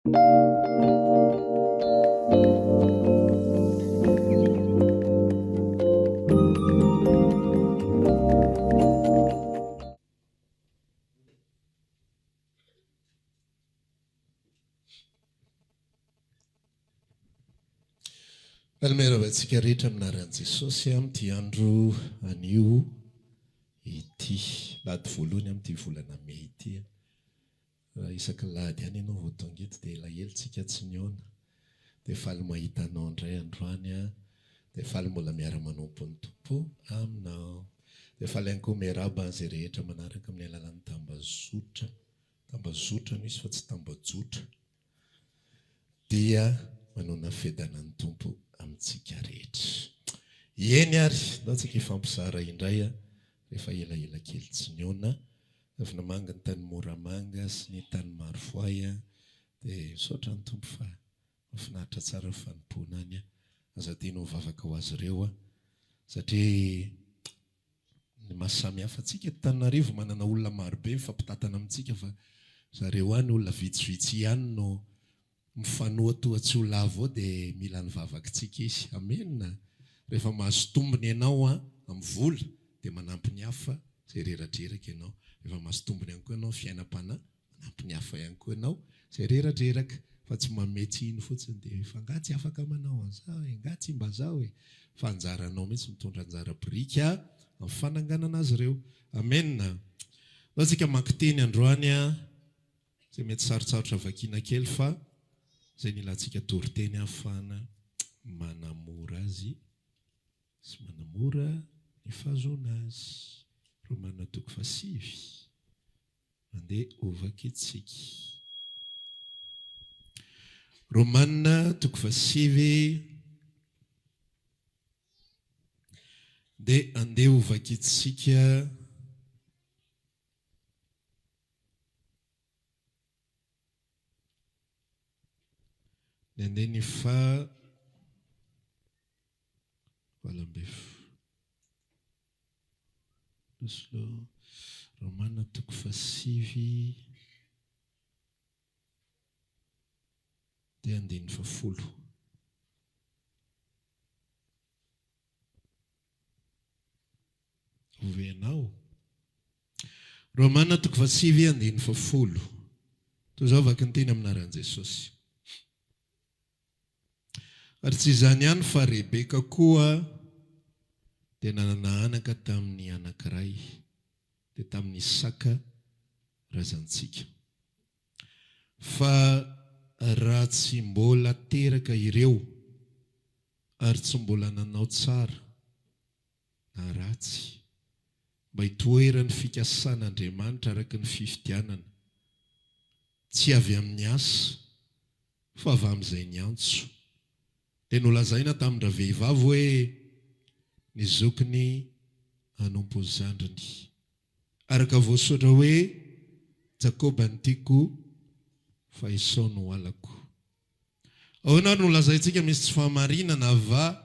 Faly miarahaba antsika rehetra amin'ny anaran'i Jesosy amin'ity andro anio ity. Lahady voalohany amin'ity volana mey ity. Raha isaky ny lahady ihany ianao vao tonga eto dia elaela tsika tsy nihaona. Dia faly mahita anao indray androany aho. Dia faly mbola miara-manompo ny Tompo aminao. Dia faly ihany koa miarahaba an'izay rehetra manaraka amin'ny alalan'ny tambazotra. Tambazotra no izy fa tsy tambajotra. Dia manona fiadanan'ny Tompo amintsika rehetra. Eny ary, ndao tsika hifampizara indray rehefa elaela kely tsy nihaona. Avy namangy ny tany Moramanga sy ny tany Marovoay dia misaotra ny Tompo fa mahafinaritra tsara ny fanompoana any. Aza adino mivavaka ho azy ireo satria ny maha samy hafa antsika eto Tananarivo manana olona marobe mifampitantana amintsika fa zareo any olona vitsivitsy ihany no Mifanoha toa tsy ho lavo eo dia mila ny vavakitsika izy. Amen! Rehefa mahazo tombony ianao an, amin'ny vola, dia manampy ny hafa izay reradreraka ianao. Rehefa mahazo tombony ihany koa ianao amin'ny fiainam-panahy, manampy ny hafa ihany koa ianao izay reradreraka. Fa tsy manome tsiny fotsiny dia fa angaha tsy afaka manao an'izao e, angaha tsy mba zao e. Fa anjaranao mihitsy mitondra anjara biriky amin'ny fananganana azy ireo. Amen! Andao tsika mamaky teny androany an. Izay mety sarotsarotra vakiana kely fa izay nilantsika toriteny ahafahana manamora azy sy manamora ny fahazoana azy. Romana toko fahasivy. Andeha hovakintsika. Romana toko fahasivy. Dia andeha hovakintsika. Ny andininy faha 18. Romana toko fahasivy dia andininy fahafolo. Ovenao. Romana toko fahasivy andininy fahafolo. Toy izao vaky ny teny amin'ny anaran'i Jesosy. Ary tsy izany ihany fa Rebeka koa dia nanana anaka tamin'ny anankiray, dia tamin'i Isaka razantsika. Fa raha tsy mbola teraka ireo ary tsy mbola nanao tsara na ratsy, mba hitoeran'ny fikasan'Andriamanitra araka ny fifidianana, tsy avy amin'ny asa, fa avy amin'izay niantso. Dia nolazaina tamin-dravehivavy hoe ny zokiny hanompo ny zandriny. Araka voasoratra hoe, Jakoba no tiako, fa Esao no halako. Ahoana ary no lazaintsika misy tsy fahamarinana va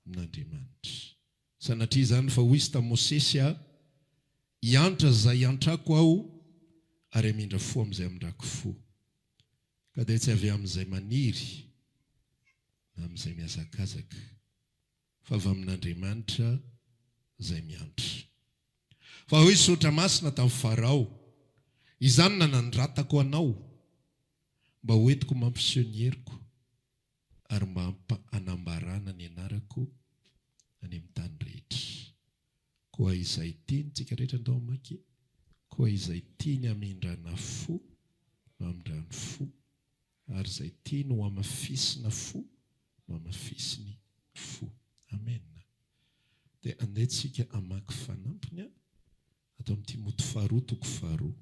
amin'Andriamanitra? Sanatria izany, fa hoy izy tamin'i Mosesy, a Hiantra izay hiantrako aho, ary hamindra fo amin'izay hamindrako fo. Ka dia tsy avy amin'izay maniry na amin'izay mihazakazaka, fa avy amin'Andriamanitra izay miantra. Fa hoy Soratra Masina tamin'i Farao, Izany no nanandratako anao, mba ho entiko mampiseho ny heriko ary mba hanambarana ny anarako any amin'ny tany rehetra. Koa izay tiany, tsika rehetra ndao hamaky, koa izay tiany hamindrana fo no hamindrany fo, ary izay tiany ho hamafisina fo no hamafisiny fo. Amena. Dia andeha tsika hamaky fanampiny ato amin'ny Timoty faharoa toko faharoa.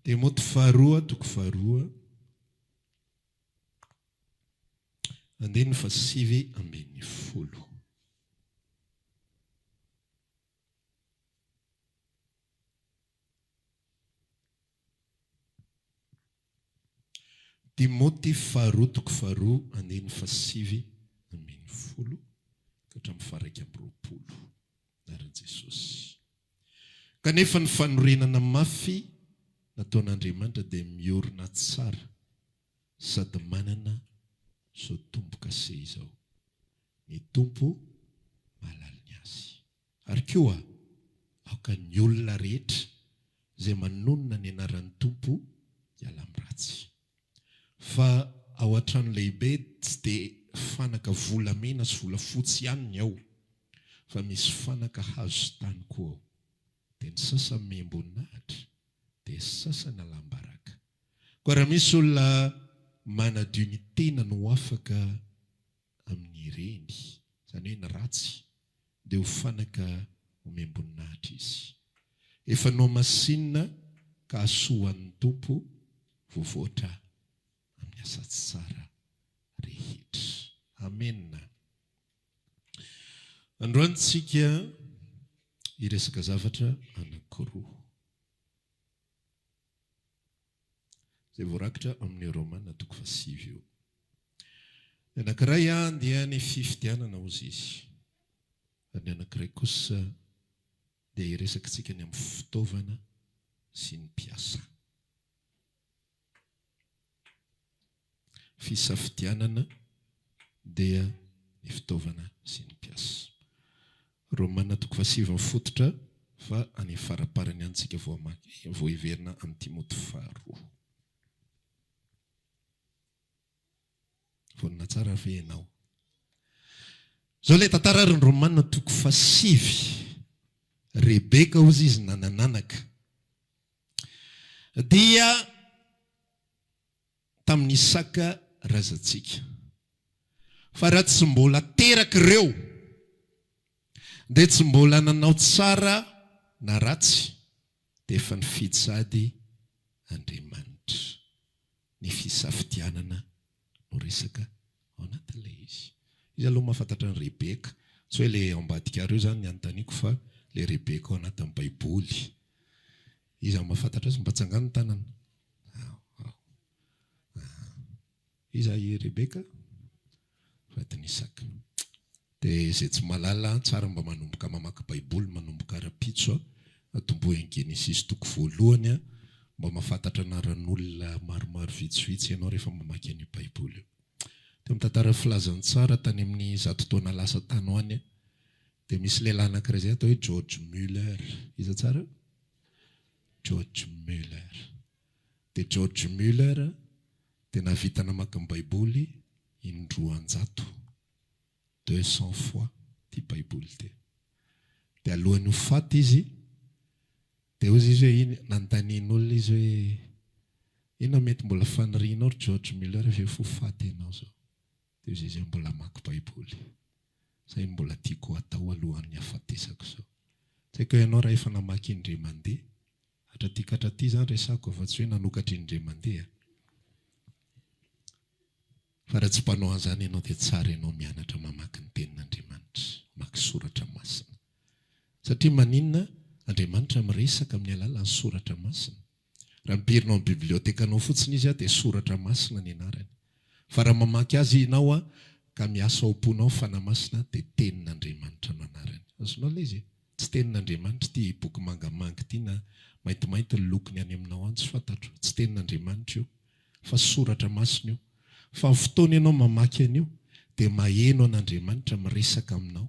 Timoty faharoa toko faharoa andininy fahasivy ambin'ny folo. Timoty faharoa toko faharoa andininy fahasivy ambin'ny folo. Ka hatramin'ny faha-21. Anaran'i Jesosy. Kanefa ny fanorenana mafy nataon'Andriamanitra dia miorina tsara sady manana izao tombo-kase izao, Ny Tompo mahalala ny azy. Ary koa, aoka ny olona rehetra izay manonona ny anaran'ny Tompo hiala amin'ny ratsy. Fa ao an-trano lehibe tsy dia fanaka volamena sy volafotsy ihany ny ao, fa misy fanaka hazo sy tany koa ao. Dia ny sasany mihemboninahitra, dia sasany alam-baraka. Koa raha misy olona manadio ny tenany ho afaka amin'ireny, izany hoe ny ratsy, dia ho fanaka omem-boninahitra izy. Efa nohamasinina ka hahasoa ho an'ny Tompo, voavoatra amin'ny asa tsara rehetra. Amena. Androany tsika hiresaka zavatra anankiroa. Izay voarakitra amin'ny Romana toko fahasivy io. Ny anankiray dia ny fifidianana hozy izy. Ary ny anankiray kosa dia hiresaka tsika ny amin'ny fitaovana sy ny mpiasa. Fisafidianana dia ny fitaovana sy ny mpiasa. Romana toko fahasivy mifototra fa any faraparany any tsika vao hamaky vao hiverina amin'ny Timoty faharoa. Vonona tsara ve ianao? Izao ilay tantara ary ny Romana toko fahasivy. Rebeka hozy izy nanananaka. Dia tamin'i Isaka razantsika. Fa raha tsy mbola teraka ireo, dia tsy mbola nanao tsara na ratsy, dia efa nifidy sahady Andriamanitra. Ny fisafidianana no resaka ao anatin'ilay izy. Iza aloha mahafantatra an'i Rebeka? Tsy hoe ilay ao ambadika ary io izany ny anontaniako fa ilay Rebeka ao anatin'ny Baiboly. Iza no mahafantatra azy? Mba tsangano ny tanana. Ao, ao. Aha. Iza i Rebeka? Vadin'i Isaka. Dia izay tsy mahalala, tsara mba manomboka mamaky Baiboly manomboka rahampitso a. Atombohy any Genesisy toko voalohany a. Mba mahafantatra anaran'olona maromaro vitsivitsy ianao rehefa mamaky an'io Baiboly io. Teo amin'ny tantaran'ny filazantsara tany amin'ny zato taona lasa tany ho any dia misy lehilahy anankiray izay atao hoe George Muller. Iza tsara? George Muller. Dia George Muller dia nahavita namaky ny Baiboly indroanjato, 200 fois, ity Baiboly ity. Dia alohan'ny ho faty izy, dia hozy izy hoe iny, nanontanian'olona izy hoe, inona mety mbola fanirianao ry George Muller rehefa ho faty ianao izao? Dia hozy izy hoe mbola hamaky Baiboly. Izay no mbola tiako hatao alohan'ny hahafatesako izao. Tsy haiko hoe ianao raha efa namaky indray mandeha, hatraty ka hatraty izany resahako fa tsy hoe nanokatra indray mandeha. Fa raha tsy mpanao an'izany ianao dia tsara ianao mianatra mamaky ny tenin'Andriamanitra, mamaky soratra masina. Satria maninona? Andriamanitra miresaka amin'ny alalan'ny soratra masina. Raha mipirina ao amin'ny bibliotekanao fotsiny izy dia soratra masina ny anarany. Fa raha mamaky azy ianao ka miasa ao am-ponao ny Fanahy Masina dia tenin'Andriamanitra no anarany. Azonao ilay izy e? Tsy tenin'Andriamanitra ity boky mangamanga ity na maintimainty ny lokony any aminao any tsy fantatro. Tsy tenin'Andriamanitra io fa soratra masina io. Fa ny fotoana ianao mamaky an'io dia maheno an'Andriamanitra miresaka aminao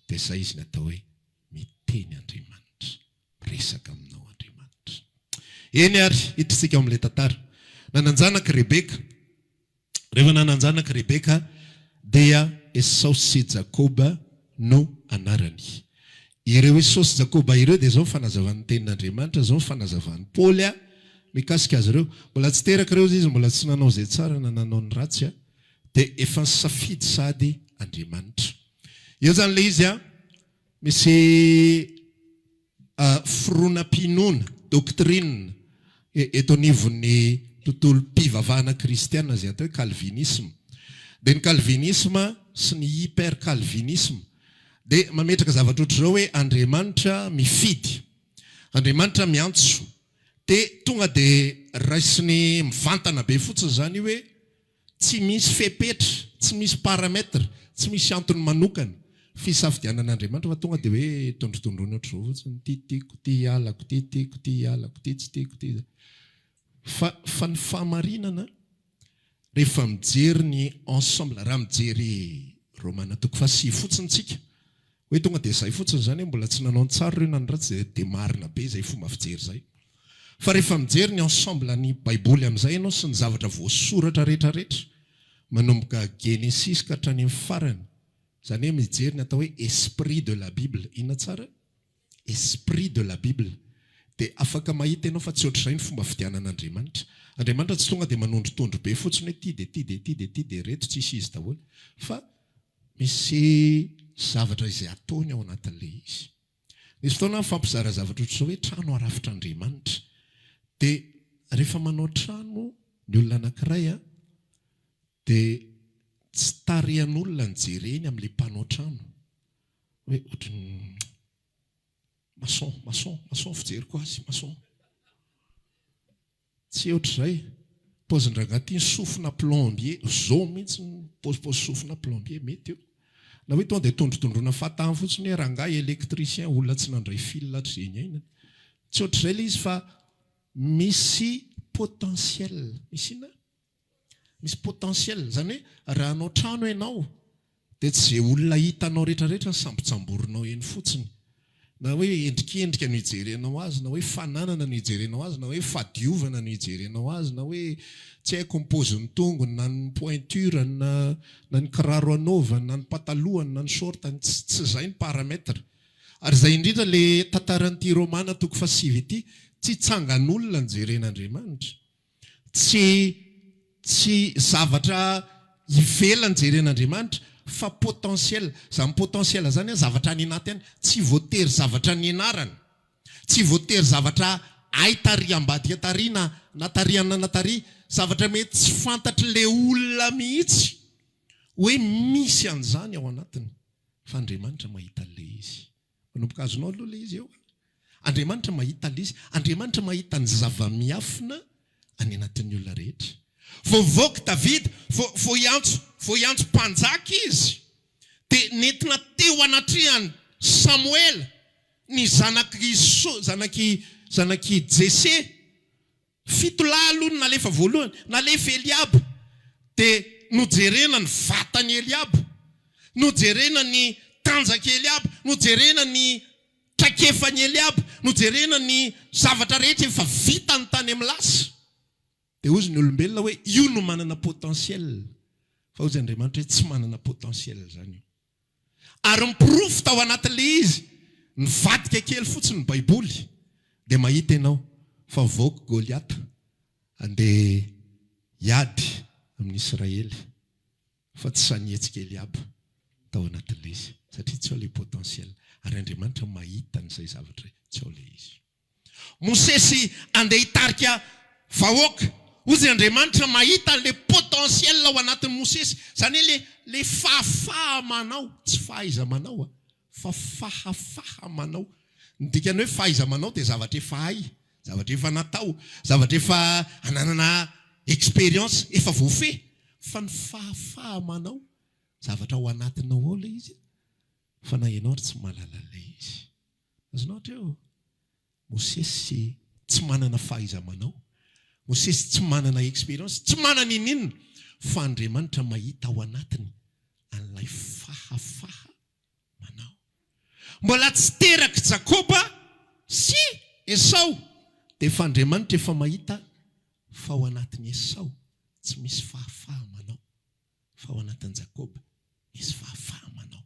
dia izay izy ny atao hoe miteny Andriamanitra. Miresaka aminao Andriamanitra. Eny ary, hiditra isika ao amin'ilay tantara. Nanan-janaka Rebeka. Rehefa nanan-janaka Rebeka dia Esao sy Jakoba no anarany. Ireo Esao sy Jakoba ireo dia izao ny fanazavan'ny tenin'Andriamanitra, izao ny fanazavan'i Paoly mikasika azy ireo. Mbola tsy teraka ireo izy, mbola tsy nanao izay tsara na nanao ny ratsy, dia efa nisafidy sahady Andriamanitra. Eo izany ilay izy. Misy fironam-pinoana, doctrine, eto anivon'ny tontolom-pivavahana kristiana izay atao hoe calvinisme. Dia ny calvinisme sy ny hyper-calvinisme dia mametraka zavatra ohatr'izao hoe Andriamanitra mifidy, Andriamanitra miantso. Dia tonga dia raisiny mivantana be fotsiny izany io hoe Tsy misy fepetra, tsy misy paramètre, tsy misy antony manokana. Fisafidianan'Andriamanitra fa tonga dia hoe tondrotondroiny ohatr'izao fotsiny, ity tiako, ity halako, ity tiako, ity halako, ity tsy tiako, ity. Fa fa ny fahamarinana rehefa mijery ny ensemble, raha mijery Romana toko fahasivy fotsiny tsika, hoe tonga dia izay fotsiny izany hoe mbola tsy nanao ny tsara ireo na ny ratsy dia dia marina be izay fomba fijery izay. Fa rehefa mijery ny ensemble ny baiboly amin'izay ianao sy ny zavatra voasoratra rehetra rehetra, manomboka Genesisy ka hatrany amin'ny farany, izany hoe mijery ny atao hoe esprit de la bible, inona tsara? Esprit de la bible, dia afaka mahita ianao fa tsy ohatr'izay ny fomba fidianan'Andriamanitra. Andriamanitra tsy tonga dia manondrotondro be fotsiny hoe ity dia ity dia ity dia ity dia ireto tsisy izy daholo fa misy zavatra izay ataony ao anatin'ilay izy. Nisy fotoana aho nifampizara zavatra ohatr'izao hoe trano arafitr'Andriamanitra. Dia rehefa manao trano ny olona anankiray an, dia tsy tarihan'olona ny jereny amin'ilay mpanao trano. Hoe ohatran'ny maçon, maçon, maçon fijeriko azy, maçon. Tsy ohatr'izay. Paozin-drangahy ity ny sofina plombier, zao mihitsy ny paozipaozy sofina plombier, mety io. Na hoe tonga dia tondrotondroina fahatany fotsiny hoe rangahy électricien, olona tsy nandray fil hatrizay niainany. Tsy ohatr'izay ilay izy fa misy potentiel. Misy inona? Misy potentiel, izany hoe raha hanao trano ianao dia tsy izay olona hitanao rehetrarehetra no sambotsamborinao eny fotsiny. Na hoe endrikendrika no ijerenao azy, na hoe fananana no ijerenao azy, na hoe fahadiovana no ijerenao azy, na hoe tsy haiko ny paozin'ny tongony, na ny pointure-ny, na na ny kiraro anaovany, na ny patalohany, na ny short-ny, tsy tsy izay ny paramètre. Ary izay indrindra ilay tantaran'ity Romana toko fahasivy ity, tsy tsangan'olona no jeren'Andriamanitra. Tsy tsy zavatra ivelany jeren'Andriamanitra fa potentiel. Izany potentiel izany an, zavatra any anaty any. Tsy voatery zavatra nianarana. Tsy voatery zavatra hay tary ambadika tary na na tary anana tary. Zavatra mety tsy fantatr'ilay olona mihitsy hoe misy an'izany ao anatiny. Fa Andriamanitra mahita an'ilay izy. Manomboka azonao aloha ilay izy eo. Andriamanitra mahita ilay izy. Andriamanitra mahita ny zava-miafina any anatin'ny olona rehetra. Vao nivoaka Davida, vao, vao hiantso, vao hiantso mpanjaka izy, dia nentina teo anatrehan'i Samoela ny zanak'i So, zanak'i, zanak'i Jese. Fito lahy aloha no nalefa voalohany. Nalefa Eliaba. Dia nojerena ny vatan'i Eliaba. Nojerena ny tanjak'i Eliaba. Nojerena ny traikefan'i Eliaba. Nojerena ny zavatra rehetra efa vitany tany amin'ny lasa. Dia hozy ny olombelona hoe io no manana potentiel. Fa hozy Andriamanitra hoe tsy manana potentiel izany io. Ary ny porofo tao anatin'ilay izy, nivadika kely fotsiny ny Baiboly, dia mahita ianao fa voky Goliata handeha hiady amin'ny Israely, fa tsy sahy nihetsika Eliaba tao anatin'ilay izy, satria tsy ao ilay potentiel. Ary Andriamanitra mahita an'izay zavatra tsy ao ilay izy. Mosesy andeha hitarika vahoaka. Hozy Andriamanitra mahita an'ilay potentiel ao anatin'i Mosesy. Izany hoe ilay ilay fahafaha-manao, tsy fahaiza-manao fa fahafaha-manao. Ny dikan'ny hoe fahaiza-manao dia zavatra efa hay, zavatra efa natao, zavatra efa ananana expérience, efa voafehy. Fa ny fahafaha-manao, zavatra ao anatinao ao ilay izy, fa na ianao ary tsy mahalala an'ilay izy. Azonao hatreo? Mosesy tsy manana fahaiza-manao, Mosesy tsy manana expérience, tsy manana ininona, fa Andriamanitra mahita ao anatiny an'ilay fahafaha-manao. Mbola tsy terak'i Jakoba sy Esao dia efa Andriamanitra efa mahita fa ao anatin'i Esao tsy misy fahafaha-manao, fa ao anatin'i Jakoba misy fahafaha-manao.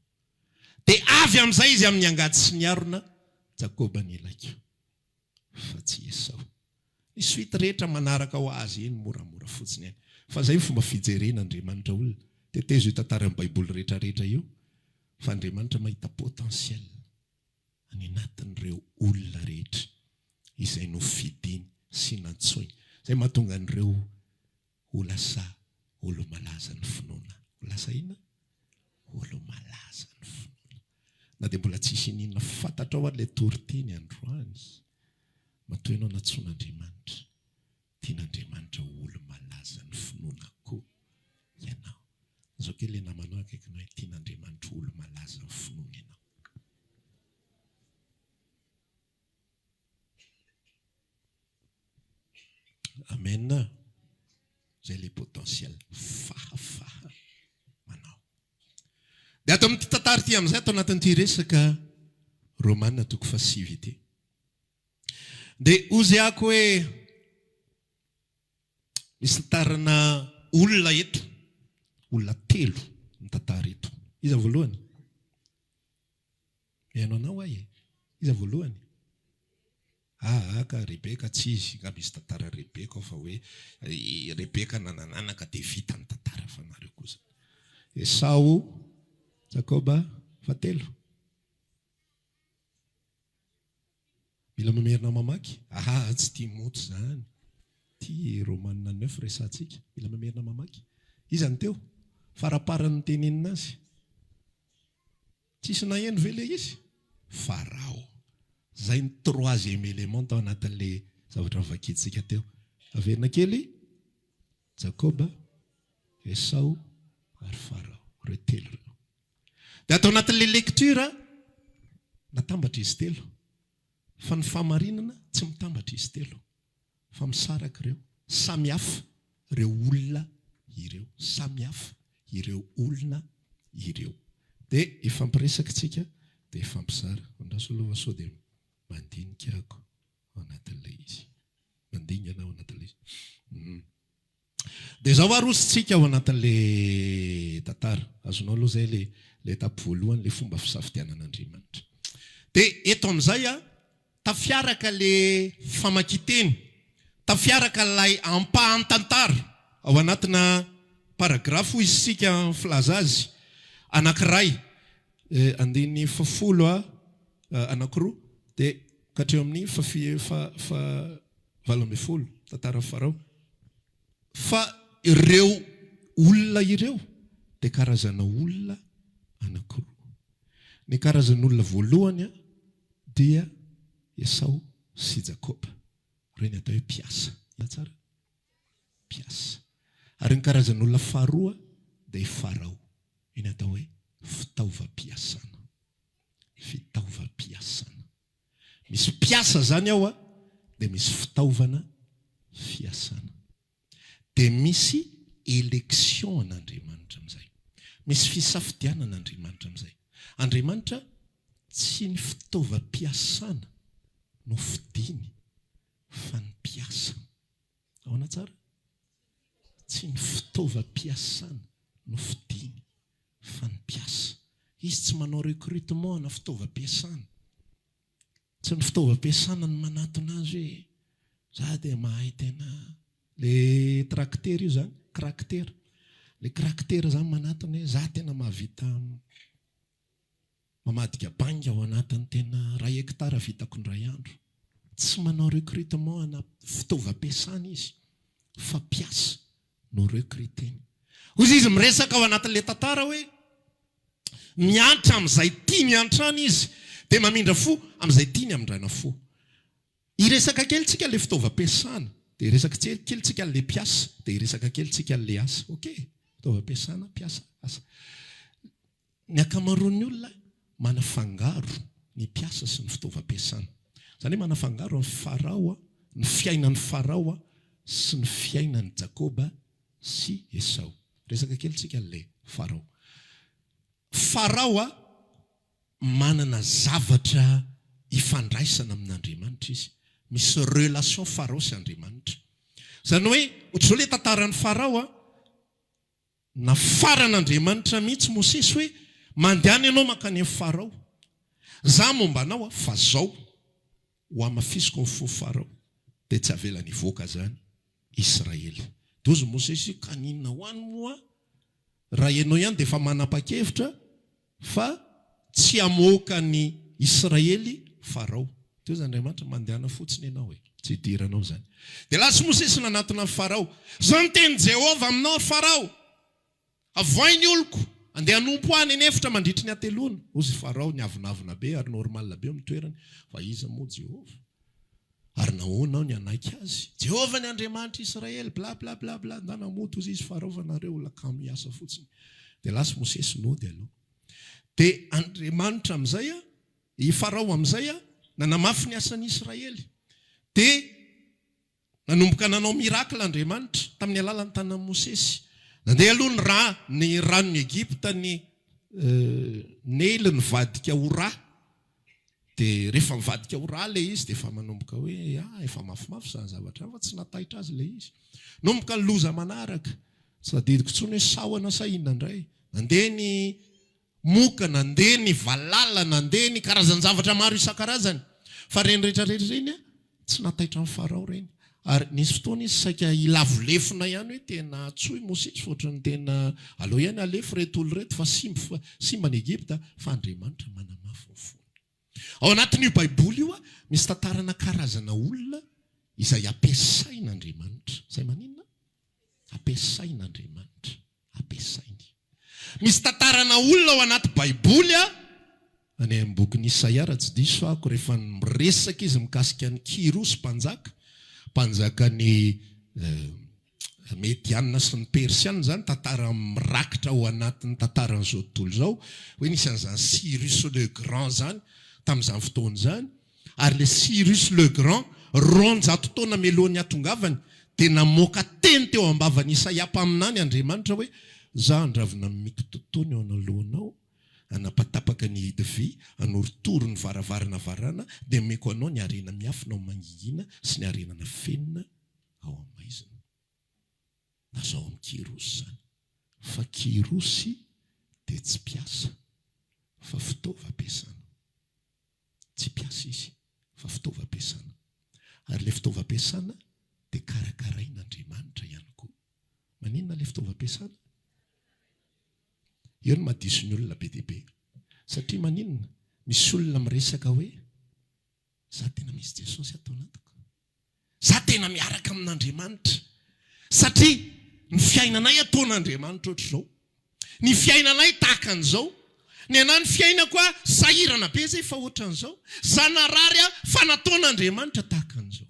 Dia avy amin'izay izy amin'ny angady sy ny harona, Jakoba no ilaiko, fa tsy Esao. Ny suite rehetra manaraka ho azy eny moramora fotsiny eny. Fa izay ny fomba fijeren'Andriamanitra olona. Tetezo io tantaran'ny Baiboly rehetrarehetra io, fa Andriamanitra mahita potentiel any anatin'ireo olona rehetra izay nofidiny sy nantsoiny. Izay mahatonga an'ireo Ho lasa olo-malaza ny finoana. Ho lasa inona? Olo-malaza ny finoana. Na dia mbola tsisy ininona fantatrao ary ilay toriteny androany, matoa ianao nantsoin'Andriamanitra, tian'Andriamanitra ho olo-malaza ny finoana koa ianao. Lazao kely ilay namanao akaikinao hoe tian'Andriamanitra ho olo-malaza amin'ny finoana ianao. Amen. Izay ilay potentiel fahafaha manao. Dia ato amin'ity tantara ity amin'izay, ato anatin'ity resaka Romana toko fahasivy ity. Dia hozy ako hoe misy tantarana olona eto, olona telo ny tantara eto. Iza voalohany? Mihaino anao aho e. Iza voalohany? Aa ka Rebeka tsy izy, nga misy tantara Rebeka ao fa hoe i Rebeka nanananaka dia vita ny tantara fa nareo kosa. Esao, Jakoba, fahatelo. Mila mamerina mamaky? Aa tsy Timoty izany. Ity Romana neuf resahantsika. Mila mamerina mamaky. Iza no teo? Faraparany nitenenina azy. Tsisy naheno ve ilay izy? Farao. Zay ny troisième élément tao anatin'ilay zavatra novakintsika teo. Averina kely, Jakoba, Esao ary Farao. Ireo telo ireo. Dia ato anatin'ilay lecture, natambatra izy telo. Fa ny fahamarinana tsy mitambatra izy telo. Fa misaraka ireo. Samy hafa ireo olona ireo. Samy hafa ireo olona ireo. Dia hifampiresaka tsika dia hifampizara. Andraso aloha fa sao dia mandinika ako ao anatin'ilay izy. Mandingana ao anatin'ilay izy. Dia izao ary hozy tsika ao anatin'ilay tantara. Azonao aloha izay ilay ilay étape voalohany, ilay fomba fisafidianan'Andriamanitra. Dia eto amin'izay a, tafiaraka ilay famakian-teny, tafiaraka ilay ampahan-tantara ao anatina paragrafy hoy isika filaza azy, anankiray, andininy fahafolo a, anankiroa, dia ka hatreo amin'ny faha faha 18, tantaran'i Farao. Fa ireo olona ireo dia karazana olona anankiroa. Ny karazan'olona voalohany dia Esao sy Jakoba. Ireo ny atao hoe mpiasa. Inona tsara? Mpiasa. Ary ny karazan'olona faharoa dia i Farao. Io ny atao hoe fitaovam-piasana. Fitaovam-piasana. Misy mpiasa zany ao a, dia misy fitaovana fiasana. Dia misy election an'Andriamanitra amin'izay. Misy fisafidianana Andriamanitra amin'izay. Andriamanitra tsy ny fitaovam-piasana no fidiny fa ny mpiasa. Ahoana tsara? Tsy ny fitaovam-piasana no fidiny fa ny mpiasa. Izy tsy manao recrutement ana fitaovam-piasana. Tsy ny fitaovam-piasana no manatona azy hoe za dia mahay tena le tracteur io zany, tracteur. Le tracteur zany manatona hoe za tena mahavita Mamadika bainga ao anatin'ny tena iray hectare vitako indray andro. Tsy manao recrutement ana fitaovam-piasana izy fa mpiasa no recruter-ny. Hoy izy miresaka ao anatin'ilay tantara hoe miantra amin'izay tiany hiantrana izy dia mamindra fo amin'izay tiany hamindrana fo. Hiresaka kely tsika le fitaovam-piasana, dia hiresaka kely tsika an'le mpiasa, dia hiresaka kely tsika an'le asa. Ok, fitaovam-piasana, mpiasa, asa. Ny ankamaroan'ny olona manafangaro ny mpiasa sy ny fitaovam-piasana. Izany hoe manafangaro an'i Farao, ny fiainan'i Farao sy ny fiainan'i Jakoba sy Esao. Resaka kely tsika an'ilay Farao. Farao manana zavatra ifandraisana amin'Andriamanitra izy. Misy relation Farao sy Andriamanitra. Izany hoe ohatr'izao ilay tantaran'i Farao, Nafaran'Andriamanitra mihitsy Mosesy hoe, Mandehana ianao mankany amin'i Farao. Za momba anao fa zao, ho hamafisiko ny fo Farao, dia tsy havelany hivoaka zany Israely. Dia hozy Mosesy, ka n'inona ho any moa raha ianao ihany dia efa manapa-kevitra fa tsy hamoaka ny Israely Farao. Dia hozy Andriamanitra, Mandehana fotsiny ianao e, tsy hidiranao izany. Dia lasa Mosesy nanatona an'i Farao. Izao no tenin'i Jehovah aminao, ry Farao, Avoahy ny oloko, andeha hanompo ahy any an'efitra mandritry ny hateloana. Hozy Farao, niavonavona be ary normal be eo amin'ny toerany, Fa iza moa Jehovah? Ary nahoana aho ny hanaiky azy? Jehovah ny Andriamanitr'i Israely, bla bla bla bla, ndana mody hozy izy Farao fa nareo olona kamo hiasa fotsiny. Dia lasa Mosesy nody aloha. Dia Andriamanitra amin'izay, i Farao amin'izay nanamafy ny asan'i Israely. Dia nanomboka nanao miracle Andriamanitra tamin'ny alalan'ny tanan'i Mosesy. Nandeha aloha ny ra, ny ranon'i Egypta, ny Neily nivadika ho ra. Dia rehefa mivadika ho ra ilay izy dia efa manomboka hoe ah efa mafimafy izany zavatra izany fa tsy nataitra azy ilay izy. Nanomboka ny loza manaraka. Tsy tadidiko intsony hoe sahona sa inona indray. Nandeha ny moka, nandeha ny valala, nandeha ny karazan-javatra maro isan-karazany. Fa ireny rehetra rehetra ireny tsy nataitra an'i Farao ireny. Ary nisy fotoana izy saika hilavo lefona ihany hoe tena antsoy Mosesy fa ohatran'ny tena aleo ihany alefa ireto olona ireto fa simba fa simba ny Egypta fa Andriamanitra manamafy ny fony. Ao anatin'io Baiboly io misy tantarana karazana olona izay ampiasain'Andriamanitra. Izay maninona? Ampiasain'Andriamanitra. Ampiasainy. Misy tantarana olona ao anaty Baiboly a, any amin'ny bokin'i Isaia raha tsy diso aho, rehefa miresaka izy mikasika an'i Kyrosy mpanjaka, mpanjakan'ny Mediana sy ny Persiana izany, tantara mirakitra ao anatin'ny tantaran'izao tontolo izao, hoe nisy an'izany Cyrus le Grand izany tamin'izany fotoana izany. Ary ilay Cyrus le Grand, 200 taona mialohan'ny hahatongavany, dia namoaka teny teo am-bavan'i Isaia mpaminany Andriamanitra hoe, Izaho handravona ny mikototoana eo anoloanao, hanapatapaka ny hidy vy, hanorotoro ny varavarana varana, dia omeko anao ny harena miafina ao mangingina sy ny harena nafenina ao amin'ny maizina. Lazao amin'i Kyrosy izany, fa Kyrosy dia tsy mpiasa, fa fitaovam-piasana. Tsy mpiasa izy fa fitaovam-piasana. Ary ilay fitaovam-piasana dia karakarain'Andriamanitra ihany koa. Maninona ilay fitaovam-piasana? Eo no mahadiso ny olona be dia be. Satria maninona? Misy olona miresaka hoe, Za tena misy Jesosy ato anatiko. Za tena miaraka amin'Andriamanitra. Satria ny fiainanay ataon'Andriamanitra ohatr'izao. Ny fiainanay tahaka an'izao. Ny anah ny fiainako ah sahirana be zay fa ohatran'izao. Za narary ah fa nataon'Andriamanitra tahaka an'izao.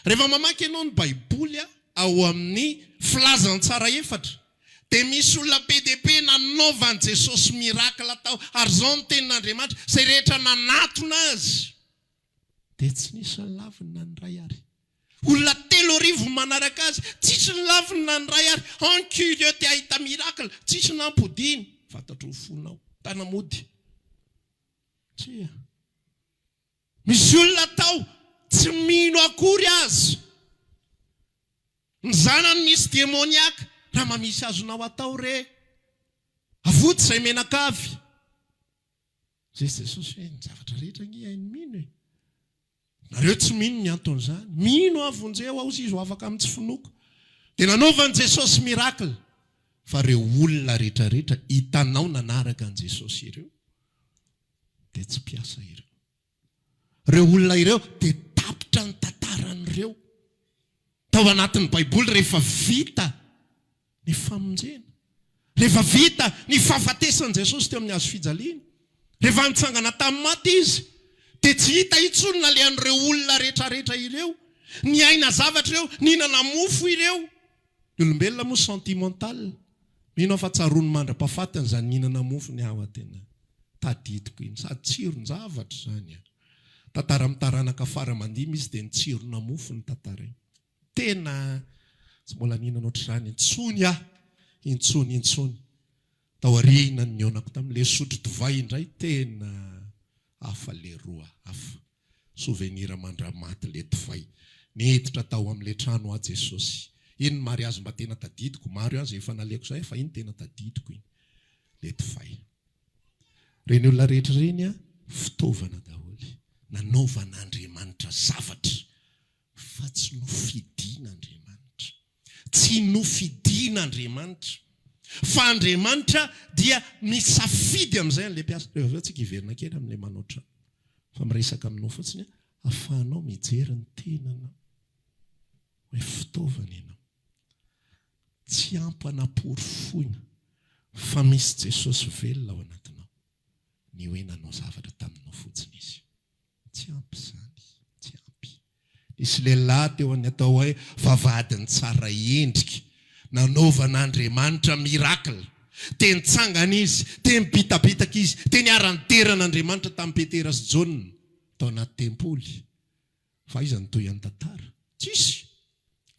Rehefa mamaky ianao ny baiboly ah ao amin'ny filazantsara efatra dia misy olona be dia be nanaovan'i Jesosy miracle tao ary izao ny tenin'Andriamanitra izay rehetra nanatona azy Dia tsy nisy nilaviny na ny iray ary. Olona 3000 manaraka azy, tsisy nilaviny na ny iray ary. Un curieux te hahita miracle, tsisy nampodiany. Fantatro ny fonao. Tana mody. Tsia. Misy olona tao tsy mino akory aza. Ny zanany misy demoniaka. Raha mba misy azonao atao re. Avoty izay menakavy. Zay Jesosy hoe ny zavatra rehetra ange hain'ny mino e. Nareo tsy mino ny anton'izany. Mino aho vonjeo aho hozy izy ho afaka amin'ny tsy finoako. Dia nanaovan'i Jesosy miracle. Fa ireo olona rehetra rehetra hitanao nanaraka an'i Jesosy ireo dia tsy mpiasa ireo. Ireo olona ireo dia tapitra ny tantaran'ireo. Tao anatin'ny Baiboly rehefa vita ny famonjena, rehefa vita ny fahafatesan'i Jesosy teo amin'ny hazo fijaliana, rehefa nitsangana tamin'ny maty Izy, dia tsy hita intsony nalehan'ireo olona rehetrarehetra ireo. Niaina zavatra ireo, nihinana mofo ireo. Ny olombelona moa sentimental. Mino aho fa tsaroany mandra-pahafatiny izany nihinana mofo ny aho tena tadidiko iny. Sady tsiron-javatra izany an. Tantara amin'ny taranaka fara aman-dimy izy dia ny tsirona mofo no tantarainy. Tena tsy mbola nihinana ohatr'izany intsony aho, intsony intsony. Taoriana ny nihaonako tamin'ilay sotro divay indray tena hafa leroa, hafa. Souvenir mandramaty le divay. Niditra tao amle trano aho Jesosy. Iny ny mariazy mba tena tadidiko, maro ihany zay efa naleko zay fa iny tena tadidiko iny. Le divay. Reny olona rehetra ireny an, fitaovana daholo. Nanaovan'Andriamanitra zavatra fa tsy nofidin'Andriamanitra. Tsy nofidin'Andriamanitra. Fa Andriamanitra dia misafidy amin'izay an'ilay mpiasa. Rehefa avy eo tsika hiverina kely amin'ilay manao trano. Fa miresaka aminao fotsiny aho, ahafahanao mijery ny tenanao. Hoe fitaovana ianao. Tsy ampy hanaporofoina fa misy Jesosy velona ao anatinao. Ny hoe nanao zavatra taminao fotsiny Izy. Tsy ampy izany, tsy ampy. Nisy lehilahy teo amin'ny atao hoe vavahadin'i Tsaraendrika, nanaovan'Andriamanitra miracle. Dia nitsangana izy, dia nibitabitaka izy, dia niara-nidera an'Andriamanitra tamin'i Petera sy Jaona tao anaty tempoly. Fa aiza ny tohian'ny tantara? Tsisy.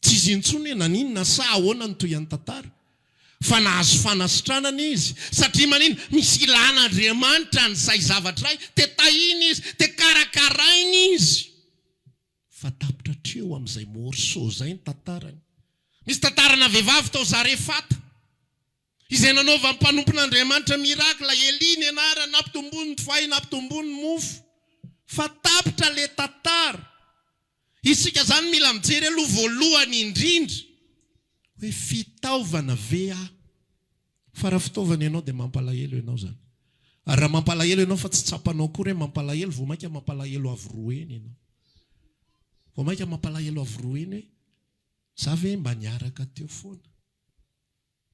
Tsisy intsony hoe naninona sa ahoana ny tohian'ny tantara. Fa nahazo fanasitranana izy. Satria maninona? Misy ilàn'Andriamanitra an'izay zavatra izay. Dia tahiny izy, dia karakarainy izy. Fa tapitra hatreo amin'izay morceau izay ny tantarany. Misy tantarana vehivavy tao Zarefata. Izay nanaovan'ny mpanompon'Andriamanitra miracle, Elia ny anarany, nampitomboiny ny divay, nampitomboiny ny mofo. Fa tapitra le tantara. Isika zany mila mijery aloha voalohany indrindra hoe fitaovana ve aho? Fa raha fitaovana ianao dia mampalahelo ianao zany. Ary raha mampalahelo ianao fa tsy tsapanao akory hoe mampalahelo, vao mainka mampalahelo avo roa heny ianao. Vao mainka mampalahelo avo roa heny hoe za ve mba niaraka teo foana?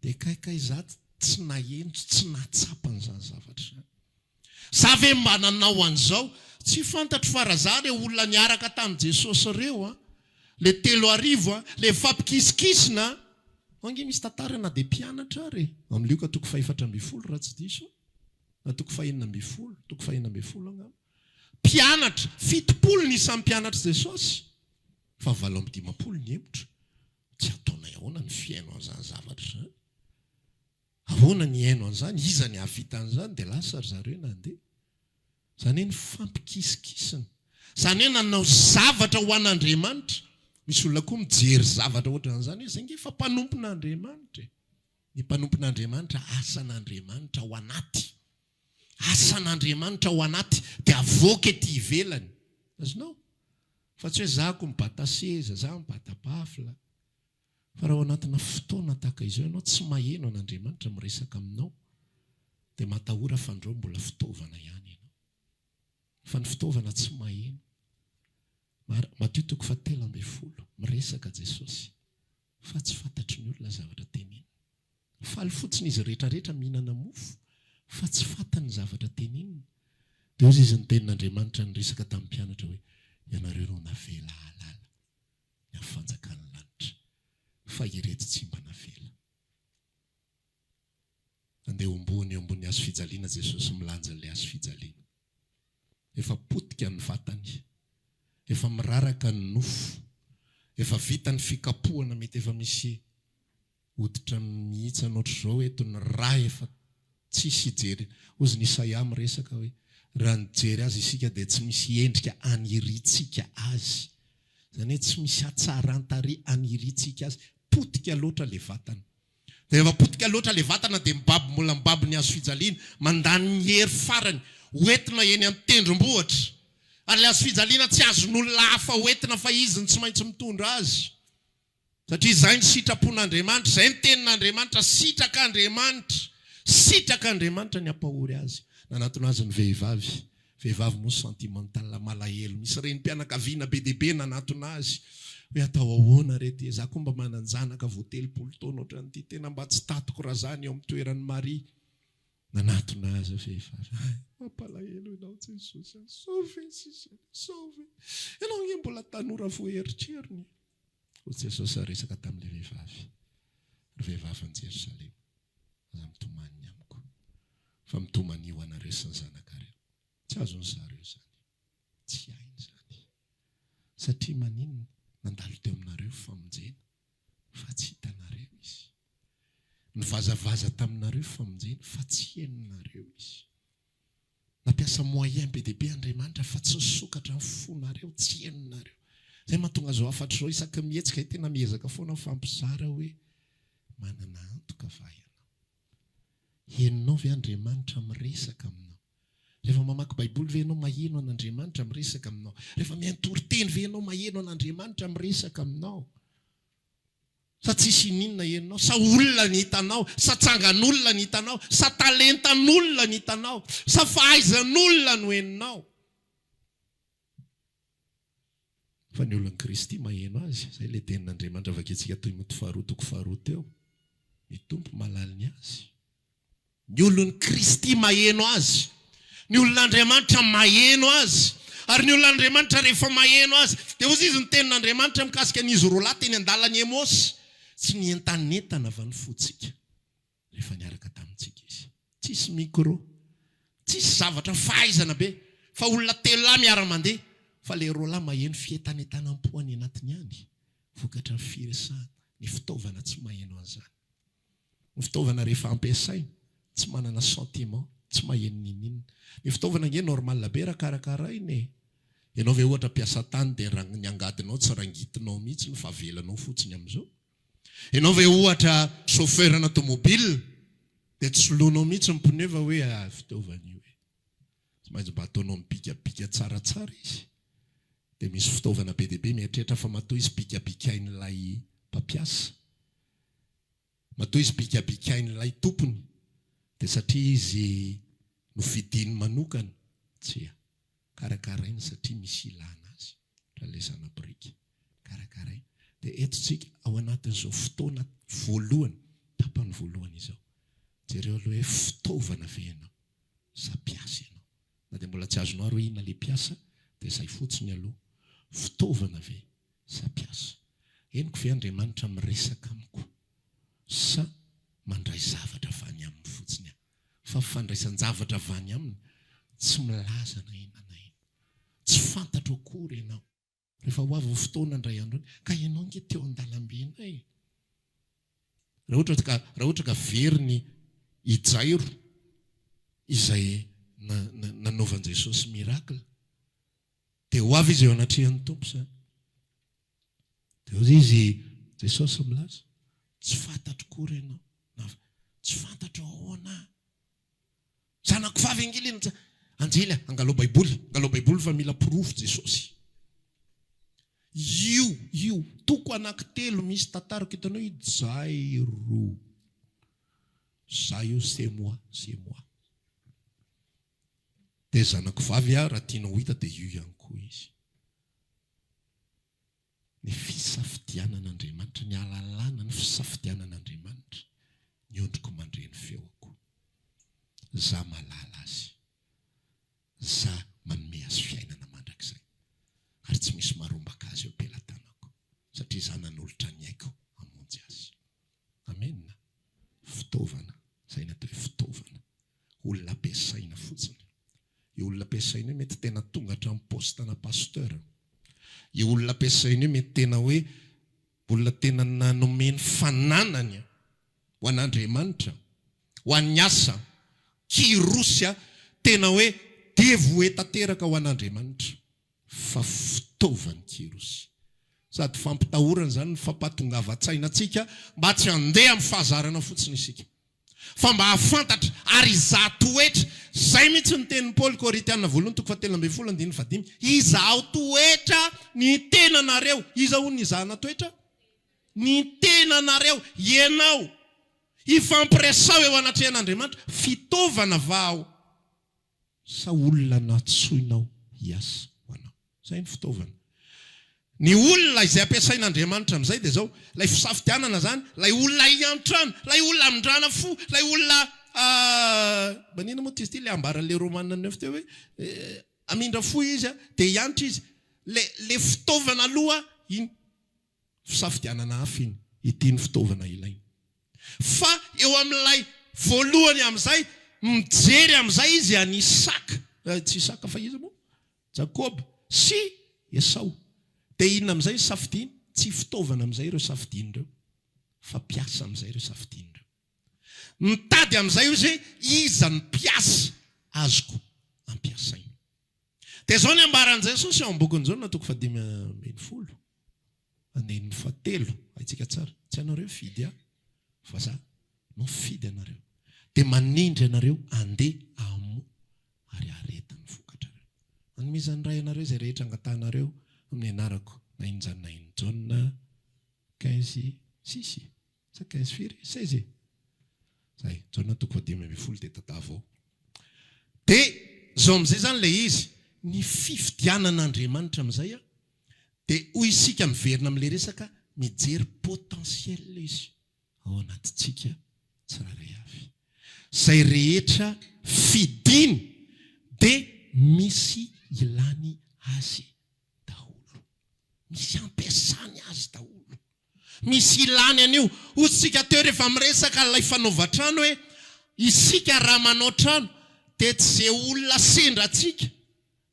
Dia kay kay za tsy naheno tsy nahatsapa an'izany zavatra izany. Za ve mba nanao an'izao? Tsy fantatro fa raha za ireo olona niaraka tamin'i Jesosy ireo an, le 3000 an, le mifampikisikisina an, ao ange misy tantara na dia mpianatra ary e, amin'ny Lioka toko faha-14 raha tsy diso aho, na toko faha-16, toko faha-16 angamba. Mpianatra, 70 ny isan'ny mpianatr'i Jesosy, fa 58 nihemotra. Tsy ataonay ahoana ny fihaino an'izany zavatra izany? Ahoana ny hihaino an'izany? Iza ny hahavita an'izany? Dia lasa ry zareo nandeha. Izany hoe nifampikisikisina. Izany hoe nanao zavatra ho an'Andriamanitra. Misy olona koa mijery zavatra ohatran'izany hoe izay ange efa mpanompon'Andriamanitra e. Ny mpanompon'Andriamanitra, asan'Andriamanitra ao anaty. Asan'Andriamanitra ao anaty dia avoaka ety ivelany. Azonao? Fa tsy hoe za ko mibata seza, za mibata baffle. Fa raha ao anatina fotoana tahaka izao ianao tsy maheno an'Andriamanitra miresaka aminao dia matahora fandrao mbola fitaovana ihany ianao. Fa ny fitaovana tsy maheno. Mar, Matio toko faha-13, miresaka Jesosy fa tsy fantatry ny olona zavatra teneniny. Faly fotsiny izy rehetra rehetra mihinana mofo fa tsy fantany ny zavatra teneniny. Dia hozy izy ny tenin'Andriamanitra niresaka tamin'ny mpianatra hoe, Ianareo no navela hahalala ny amin'ny fanjakan'ny lanitra, fa ireto tsy mba navela. Andeha hombohina eo ambony hazo fijaliana Jesosy milanja an'ilay hazo fijaliana. Efa potika ny vatany. Efa miraraka ny nofo. Efa vita ny fikapohana mety efa misy Hoditra mihitsana ohatr'izao eto ny ra efa tsisy hijery hozy ny Isaia miresaka hoe raha nijery azy isika dia tsy misy endrika anirintsika azy izany hoe tsy misy hatsaran-tarehy anirintsika azy potika loatra le vatana dia rehefa potika loatra le vatana dia mibaby mbola mibaby ny hazo fijaliana mandany ny hery farany hoentina eny an-tendrombohitra ary le hazo fijaliana tsy azon'olona hafa hoentina fa izy no tsy maintsy mitondra azy Satria izay ny sitrapon'Andriamanitra, izay ny tenin'Andriamanitra, sitrak'Andriamanitra, sitrak'Andriamanitra ny hampahory azy. Nanatona azy ny vehivavy, vehivavy moa sentimental, malahelo, misy renim-pianakaviana be dia be nanatona azy, hoe atao ahoana re ty, za koa mba manan-janaka vao 30 taona ohatran'ity, tena mba tsy tatiko raha za ny eo amin'ny toeran'i Maria. Nanatona azy vehivavy, hay, mampalahelo ianao Jesosy a, sauvez sisa, sauvez, ianao ange mbola tanora vao eritreriny e. Hoy Jesosy niresaka tamin'ilay vehivavy, Ry vehivavin'i Jerosalema, aza mitomany ny amiko, fa mitomania ho anareo sy ny zanakareo. Tsy azon'ny zareo izany. Tsy hainy izany. Satria maninona? Nandalo teo aminareo ny famonjena, fa tsy hitanareo izy. Nivazavaza taminareo ny famonjena, fa tsy henonareo izy. Nampiasa moyen be dia be Andriamanitra fa tsy nisokatra ny fonareo, tsy henonareo. Izay mahatonga izao hafatra izao isaky ny mihetsika ahy tena miezaka foana mifampizara hoe manana antoka va ianao? Henonao ve Andriamanitra miresaka aminao? Rehefa mamaky baiboly ve ianao maheno an'Andriamanitra miresaka aminao? Rehefa mihaino toriteny ve ianao maheno an'Andriamanitra miresaka aminao? Sa tsisy ininona henonao? Sa olona ny hitanao? Sa tsangan'olona ny hitanao? Sa talentan'olona ny hitanao? Sa fahaizan'olona no henonao? Fa ny olon'i Kristy maheno azy. Izay ilay tenin'Andriamanitra vakintsika Timoty faharoa toko faharoa teo. Ny Tompo mahalala ny azy. Ny olon'i Kristy maheno Azy. Ny olon'Andriamanitra maheno Azy. Ary ny olon'Andriamanitra rehefa maheno Azy, dia hozy izy ny tenin'Andriamanitra mikasika an'izy roalahy teny an-dalan'i Emosy, Tsy nientanentana va ny fontsika rehefa niaraka tamin'i Jesosy? Tsisy micro. Tsisy zavatra fahaizana be fa olona telolahy miara-mandeha fa le roalahy maheno fientanentanam-po any anatiny any vokatra ny firesahana. Ny fitaovana tsy maheno an'izany. Ny fitaovana rehefa ampiasaina tsy manana sentiment, tsy maheno n'inon'inona. Ny fitaovana ange normal be raha karakaraina e! Ianao ve ohatra mpiasa tany dia ny angadinao tsy rangitinao mihitsy fa avelanao fotsiny amin'izao? Ianao ve ohatra chauffeur-na tomobile dia tsy soloinao mihitsy ny pneu fa hoe ah fitaovana io e! Tsy maintsy mba ataonao mibikabika tsaratsara izy. Dia misy fitaovana be dia be mieritreritra fa matoa izy bikabikain'ilay mpampiasa, matoa izy bikabikain'ilay tompony dia satria izy nofidiny manokana. Tsia. Karakaraina satria misy ilana azy raha ilay zana-biriky. Karakaraina. Dia eto tsika ao anatin'izao fotoana voalohany, tapany voalohany izao. Jereo aloha hoe fitaovana ve ianao sa mpiasa ianao. Na dia mbola tsy azonao ary hoe inona ilay mpiasa dia izay fotsiny aloha. Fitaovana ve sa mpiasa? Henoko ve Andriamanitra miresaka amiko sa mandray zavatra avy any aminy fotsiny aho? Fa fandraisan-javatra avy any aminy tsy milaza na inona na inona. Tsy fantatro akory ianao. Rehefa ho avy ny fotoana indray andro any, ka ianao ange teo an-dalambe indray e. Raha ohatra ka, raha ohatra ka very ny i Jairo izay nanaovan'i Jesosy miracle, dia ho avy izy eo anatrehan'ny Tompo izany. Dia hoy izy, Jesosy milaza, tsy fantatro akory ianao, na tsy fantatro ahoana. Zanako vavy ange le nitsa Anjely a, angalao baiboly, angalao baiboly fa mila porofo Jesosy. Io, io, toko anaky telo misy tantarako hitanao io Jairo. Za io c'est moi, c'est moi. Dia zanako vavy a, raha tianao ho hita dia io ihany koa izy. Ny fisafidianan'Andriamanitra, ny ahalalana ny fisafidianan'Andriamanitra, ny ondriko mandre ny feoko. Za mahalala azy. Za manome azy fiainana mandrakizay. Ary tsy misy marombaka azy eo am-pelatanako, satria za nanolotra ny aiko hamonjy azy. Amena. Fitaovana, izay ny atao hoe fitaovana. Olona ampiasaina fotsiny. Io olona ampiasaina io mety tena tonga hatramin'ny poste-na pasteur. Io olona ampiasaina io mety tena hoe olona tena nanome ny fananany ho an'Andriamanitra, ho an'ny asa, Kyrosy, tena hoe dévoué tanteraka ho an'Andriamanitra. Fa fitaovan'i Kyrosy. Sady fampitahorana izany ny fampahatongavan-tsaina antsika mba tsy handeha amin'ny fahazarana fotsiny isika. Fa mba hahafantatra ary hizaha toetra. Izay mihitsy ny tenin'i Paoly, Korintiana voalohany toko fahatelo ambin'ny folo andininy fahadimy, Izahao toetra ny tenanareo. Iza hono ny hizahana toetra? Ny tenanareo. Ianao. Ifampiresaho eo anatrehan'Andriamanitra. Fitaovana va aho? Sa olona nantsoinao hiasa ho anao? Izay ny fitaovana. Ny olona izay ampiasain'Andriamanitra amin'izay dia izao, ilay fisafidianana izany, ilay olona hiantrano, ilay olona hamindrana fo, ilay olona maninona moa ity izy ity, ilay ambaran'ilay Romana neuf teo hoe hamindra fo izy dia hiantra izy. Ilay ilay fitaovana aloha iny. Fisafidianana hafa iny, ity ny fitaovana ilaina. Fa eo amin'ilay voalohany amin'izay, mijery amin'izay izy an'i Isaka, tsy Isaka fa iza moa? Jakoba sy Esao. Dia inona amin'izay ny safidiany? Tsy fitaovana amin'izay ireo safidiany ireo, fa mpiasa amin'izay ireo safidiany ireo. Mitady amin'izay izy hoe iza no mpiasa azoko ampiasaina. Dia izao ny ambaran'i Jesosy ao amin'ny bokin'i Jaona toko fahadimy ambin'ny folo, andininy fahatelo, haintsika tsara, tsy ianareo nifidy ahy, fa za no nifidy anareo, dia manindry anareo handeha hamoa ary hahareta ny vokatrareo. Hanomezan'ny Ray anareo izay rehetra angatahanareo amin'ny anarako, na inona izany na inona. Jaona quinze six. Sa quinze firy? Seize e! Zay, Jaona toko fahadimy ambin'ny folo dia tantavo ao. Dia zao amin'izay izany ilay izy, ny fifidianan'Andriamanitra amin'izay an, dia hoy isika miverina amin'ilay resaka, mijery potentiel izy ao anatintsika tsirairay avy. Izay rehetra fidiny dia misy ilany azy daholo. Misy ampiasany azy daholo. Misy ilany an'io. Hoy isika teo rehefa miresaka ilay fanaovan-trano hoe, Isika raha manao trano dia tsy ze olona sendra antsika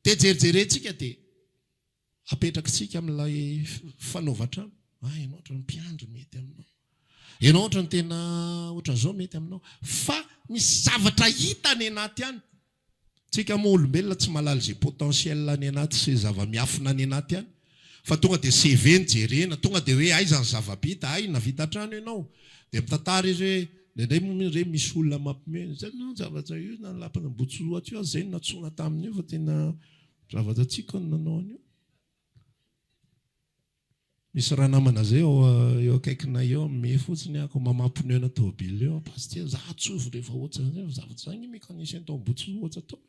dia jerijerentsika dia apetrakitsika amin'ilay fanaovan-trano. Ah ianao ohatran'ny mpiandry mety aminao. Ianao ohatran'ny tena ohatran'izao mety aminao. Fa misy zavatra hita any anaty any. Tsika moa olombelona tsy mahalala izay potentiel any anaty sy zava-miafina any anaty any fa tonga dia CV no jerena, tonga dia hoe aiza ny zava-bita, hay navita trano ianao, dia mitantara izy hoe indraindray moa re misy olona mampime, zay no zavatra io na ny lapan'Ambohitsorohitra io aza zay no nantsoina tamin'io fa tena zavatra tsiko ny nanao an'io. Misy ranamana zay eo eo akaikinay eo mimehy fotsiny aho ko mamaha pneu na tôbily eo pasitera za tsovy rehefa ohatran'izay fa zavatra zany nge mécanicien tao Ambohitsorohitra tao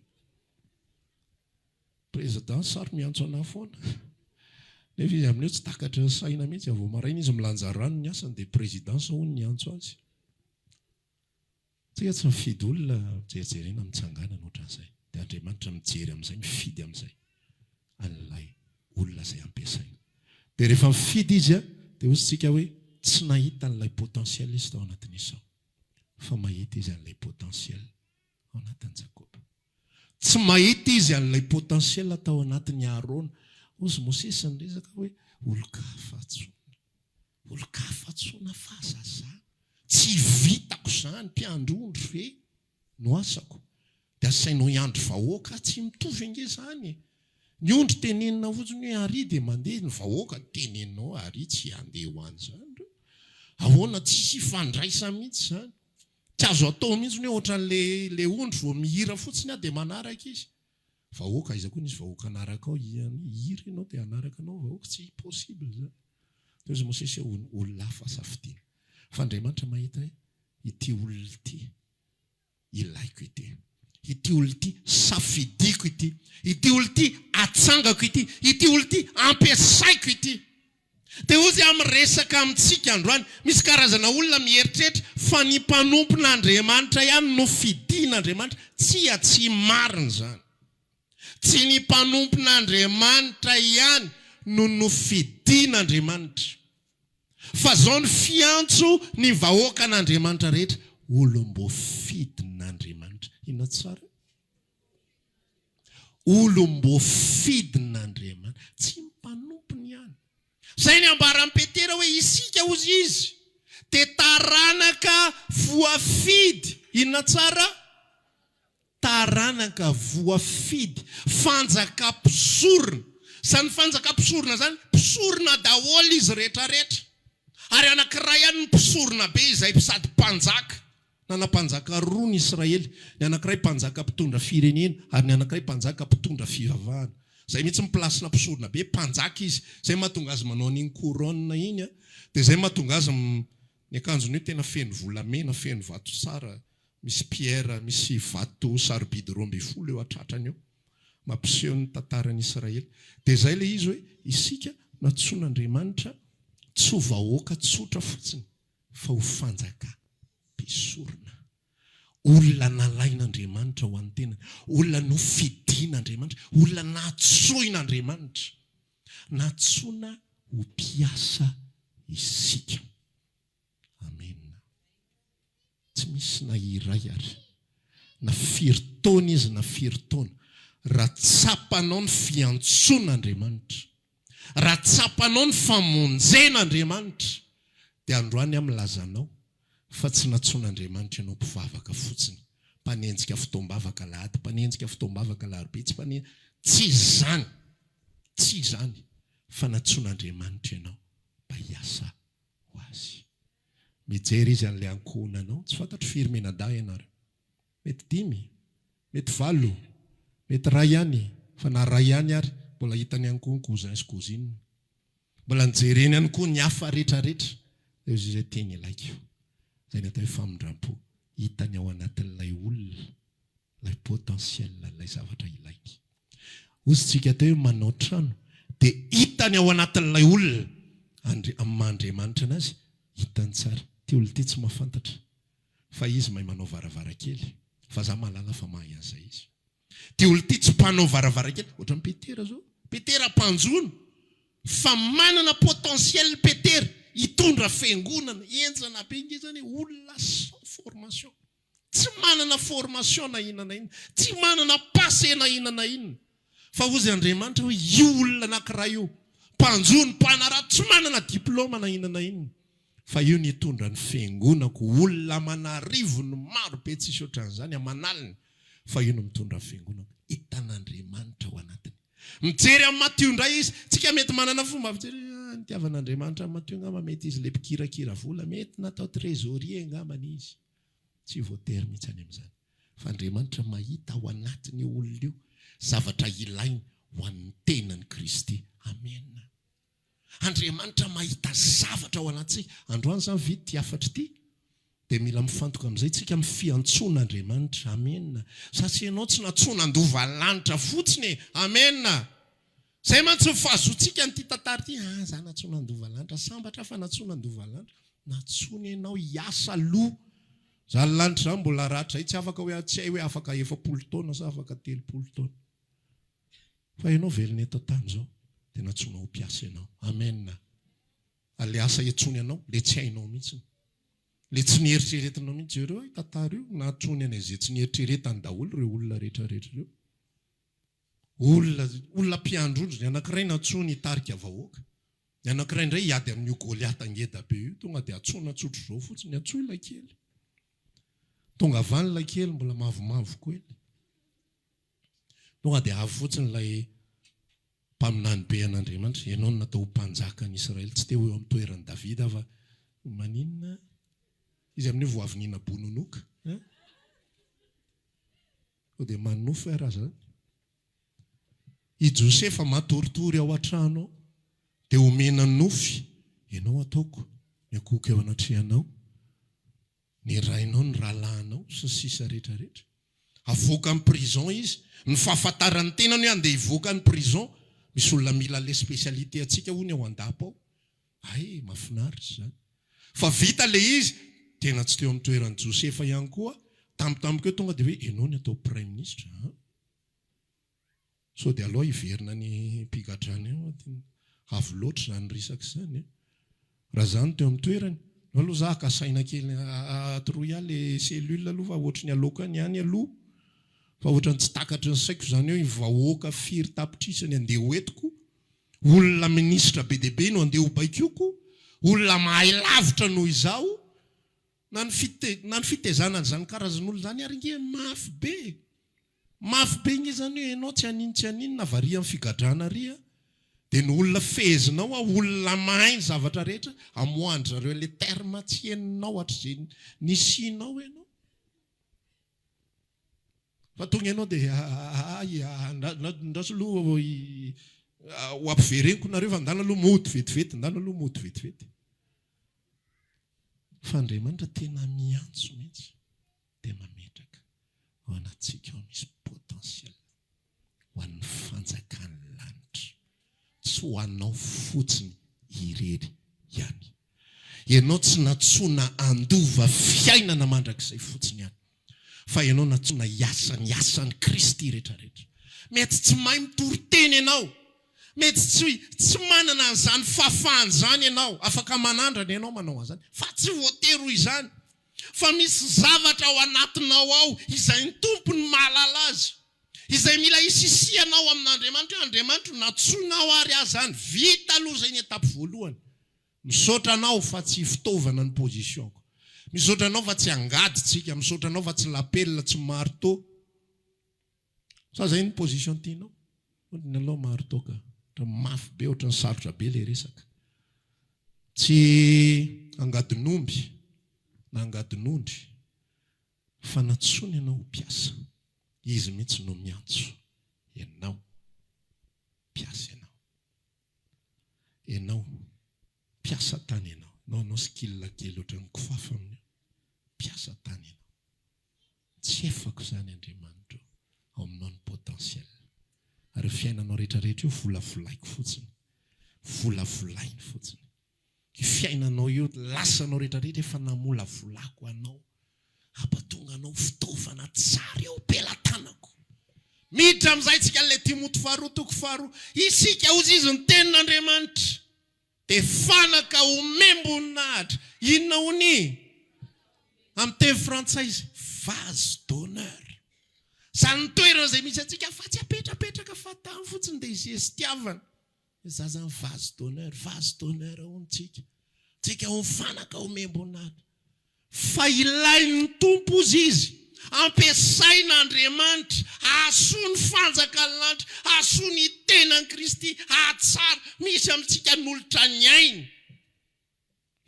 président sary miantso anah foana nefa izy amin'io tsy takatry ny saina mihitsy vao maraina izy milanja rano ny asany dia présidence hono niantso azy. Tsika tsy mifidy olona jerijerena mitsanganana ohatran'izay dia Andriamanitra mijery amin'izay mifidy amin'izay an'ilay olona izay ampiasaina. Dia rehefa mifidy izy dia hozy tsika hoe tsy nahita an'ilay potentiel izy tao anatin'i Esao fa mahita izy an'ilay potentiel ao anatin'i Jakoba. Tsy mahita izy an'ilay potentiel tao anatin'i Arona. Hozy Mosesy niresaka hoe olon-kafa antsoina. Olon-kafa antsoina fahazazana. Tsy vitako izany, mpiandry ondry ve no asako? Dia asainao hiandry vahoaka aho? Tsy mitovy ange izany e! Ny ondry tenenina fotsiny hoe ary dia mandeha, ny vahoaka teneninao hoe ary tsy handeha ho any izany ireo. Ahoana? Tsisy ifandraisany mihitsy izany. Tsy azo atao mihitsy ny hoe ohatran'le le ondry vao mihira fotsiny aho dia manaraka izy. Vahoaka aiza koa nisy vahoaka hanaraka ao hihira ianao dia hanaraka anao vahoaka, tsy possible izany. Teo izy Mosesy hoe olona hafa safidiana. Fa Andriamanitra mahita hoe ity olona ity ilaiko ity. Ity olona ity safidiako ity. Ity olona ity atsangako ity. Ity olona ity ampiasaiko ity. Dia hozy aho miresaka amintsika androany, misy karazana olona mieritreritra fa ny mpanompon'Andriamanitra ihany no fidin'Andriamanitra. Tsia, tsy marina izany. Tsy ny mpanompon'Andriamanitra ihany no nofidin'Andriamanitra. Fa izao ny fiantso ny vahoakan'Andriamanitra rehetra, olom-boafidin'Andriamanitra. Inona tsara? Olom-boafidin'Andriamanitra, tsy ny mpanompony ihany. Izay ny ambaran'i Petera hoe isika, hozy izy, dia taranaka voafidy. Inona tsara? Taranaka voafidy, fanjakam-pisorona. Izany fanjakam-pisorona izany, mpisorona daholo izy rehetrarehetra. Ary anankiray ihany ny mpisorona be izay sady mpanjaka. Nana-mpanjaka roa ny Israely, ny anankiray mpanjaka mpitondra firenena ary ny anankiray mpanjaka mpitondra fivavahana. Izay mihitsy ny place-na mpisorona be, mpanjaka izy. Izay mahatonga azy manao an'iny couronne iny an, dia izay mahatonga azy ny akanjony io tena feno volamena, feno vato tsara, misy pierre, misy vato sarobidy 12 eo an-tratrany eo, mampiseho ny tantaran'i Israely. Dia izay ilay izy hoe isika nantsoin'Andriamanitra tsy ho vahoaka tsotra fotsiny fa ho fanjaka mpisorona. Olona nalain'Andriamanitra ho an'ny tenany, olona nofidin'Andriamanitra, olona nantsoin'Andriamanitra. Nantsoina ho mpiasa isika. Amena. Tsy misy na iray ary, na firy taona izy na firy taona, raha tsapanao ny fiantsoan'Andriamanitra, raha tsapanao ny famonjen'Andriamanitra, dia androany aho milaza anao fa tsy nantsoin'Andriamanitra ianao mpivavaka fotsiny, mpanenjika fotoam-bavaka alahady, mpanenjika fotoam-bavaka alarobia, tsy mpane, tsy izany, tsy izany, fa nantsoin'Andriamanitra ianao mba hiasa ho Azy. Mijery izy an'ilay ankohonanao, tsy fantatro firy mianadahy ianareo. Mety dimy, mety valo, mety iray ihany, fa na iray ihany ary mbola hitany ihany koa ny cousin sy cousine. Mbola nijereny ihany koa ny hafa retraretra. Dia hoy izy hoe teny ilaiko. Izay ny atao hoe famindrampo. Hitany ao anatin'ilay olona ilay potentiel, ilay zavatra ilainy. Hozy tsika teo hoe manao trano dia hitany ao anatin'ilay olona, Andri, amin'ny maha Andriamanitra anazy, hitany tsara. Ity olona ity tsy mahafantatra fa izy mahay manao varavarankely, fa za mahalala fa mahay an'izay izy. Ity olona ity tsy mpanao varavarankely, ohatran'i Petera zao. Petera mpanjono, fa manana potentiel Petera hitondra fiangonana, henjana be nge zany e, olona sans formation. Tsy manana formation na inona na inona. Tsy manana passé na inona na inona. Fa hozy Andriamanitra hoe io olona anankiray io, mpanjono, mpanarato, tsy manana diploma na inona na inona. Fa io nitondra ny fiangonako, olona aman'arivony maro be tsisy ohatran'izany, aman'aliny, fa io no mitondra ny fiangonako. Hitan'Andriamanitra ao anatiny. Mijery an'i Matio indray izy. Tsika mety manana fomba fijery hoe, ah, nitiavan'Andriamanitra an'i Matio angamba mety izy ilay mpikirakira vola, mety natao trésorier angambany izy. Tsy voatery mihitsy any amin'izany. Fa Andriamanitra mahita ao anatin'io olona io zavatra ilainy ho an'ny tenan'i Kristy. Amena. Andriamanitra mahita zavatra ao anatintsika. Androany izany vita ity hafatra ity dia mila mifantoka amin'izay tsika amin'ny fiantsoana Andriamanitra. Amena. Sa tsy ianao tsy nantsoina handova lanitra fotsiny e. Amena. Izay mantsy ny fahazoantsika an'ity tantara ity. Ah, za nantsoina handova lanitra. Sambatra aho fa nantsoina handova lanitra. Nantsoina ianao hiasa aloha. Izany lanitra izany mbola rahatrizay tsy afaka hoe tsy hay hoe afaka 40 taona sa afaka 30 taona. Fa ianao velona eto an-tany izao dia nantsoina ho mpiasa ianao. Amen. Ary le asa iantsoany anao, le tsy hainao mihitsy. Le tsy nieritreretinao mihitsy. Jereo io tantara io, nantsoiny any izay tsy nieritreretany daholo ireo olona rehetra rehetra ireo. Olona, olona mpiandry ondry, ny anankiray nantsoiny hitarika vahoaka. Ny anankiray indray hiady amin'io Goliata ngeda be io, tonga dia antsoina tsotr'izao fotsiny, antsoy ilay kely. Tonga avy any ilay kely mbola mavomavo kely. Tonga dia avy fotsiny ilay mpaminany be an'Andriamanitra, ianao no natao ho mpanjakan'i Israely, tsy te ho eo amin'ny toeran'i Davida aho fa maninona? Izy amin'io vao avy nihina-bononoka hein? Sao dia manonofy ary aza zany? I Josefa matoritory ao an-trano ao, dia omena nofy, ianao ataoko, miankohoka eo anatrehanao. Ny rainao, ny rahalahinao, sy ny sisa rehetra rehetra. Avoaka ny prison izy, ny fahafantaran'ny tenany hoe andeha hivoaka ny prison, misy olona mila le spécialité antsika hono ao an-dapa ao. Hay, mahafinaritra izany. Fa vita le izy, tena tsy teo amin'ny toeran'i Josefa ihany koa, tampotampoka eo tonga dia hoe ianao ny atao praiminisitra an. Sao dia aleo hiverina any am-pigadrana eo aho, avo loatra izany resaka izany e. Raha izaho no teo amin'ny toerany, aleo aloha izaho haka saina kely, atoroy ahy ilay cellule aloha fa ohatry ny aleoko any ihany aloha, fa ohatran'ny tsy takatry ny saiko izany hoe vahoaka firy tapitrisa ny andeha ho entiko, olona minisitra be dia be no andeha ho baikoiko, olona mahay lavitra noho izaho, na ny fite, na ny fitezana an'izany karazan'olona izany ary ange mafy be e! Mafy be nge zany hoe enao tsy hanin tsy haninona avy ary amin'ny figadrana ary a! Dia ny olona fehezinao a olona mahay ny zavatra rehetra amoahan-dry zareo ilay terme tsy henonao hatrizay nisianao enao. Fa tonga enao dia hay andraso aloha ho ampivereniko nareo fa ndana aloha mody vetivety, ndana aloha mody vetivety. Fa Andriamanitra tena miantso mihitsy. dia mametraka ao anatintsika ao misy potentiel ho an'ny fanjakan'ny lanitra, tsy ho anao fotsiny irery ihany. Ianao tsy nantsoina handova fiainana mandrakizay fotsiny ihany, fa ianao nantsoina hiasa ny asan'i Kristy rehetrarehetra. Mety tsy mahay mitory teny ianao, mety tsy tsy manana an'izany fahafahana izany ianao, afaka manandrana ianao manao an'izany, fa tsy voatery ho izany. Fa misy zavatra ao anatinao ao izay ny Tompo no mahalala azy, izay mila isisihanao amin'Andriamanitra hoe, Andriamanitro, nantsoinao ary aho izany, vita aloha izay ny étape voalohany. Misaotra Anao fa tsy fitaovana ny position-ko. Misaotra Anao fa tsy angady tsika, misaotra Anao fa tsy lapelina, tsy marteau. Sa zay ny position tianao? Ny aloha marteau ka. Ohatran'ny mafy be, ohatran'ny sarotra be le resaka. Tsy angadin'omby na angadin'ondry fa nantsoina ianao ho mpiasa. Izy mihitsy no miantso ianao. Mpiasa ianao. Ianao, mpiasa tany ianao. Ianao anao skill kely ohatran'ny kofafa amin'io. Mpiasa tany ianao. Tsy efako izany Andriamanitra o, ao aminao ny potentiel. Ary io fiainanao rehetra rehetra io volavolaiko fotsiny. Volavolainy fotsiny. Io fiainanao io, lasanao rehetra rehetra efa namolavolako anao. Hampatonga anao fitaovana tsara eo am-pelatanako. Miditra amin'izay tsika ilay Timoty faharoa toko faharoa. Isika hozy izy ny tenin'Andriamanitra. Dia fanaka omem-boninahitra. Inona hono i? Amin'ny teny frantsay izy, Vase d'honneur. Izany toerana izay misy antsika fa tsy apetrapetraka fahatany fotsiny dia izestiavana. Za zany vase d'honneur, vase d'honneur hono tsika. Tsika ho fanaka omem-boninahitra. Fa ilain'ny Tompo ozy izy. Ampiasain'Andriamanitra hahasoa ny fanjakan'ny lanitra, hahasoa ny tenan'i Kristy, hahatsara. Misy amintsika hanolotra ny ainy.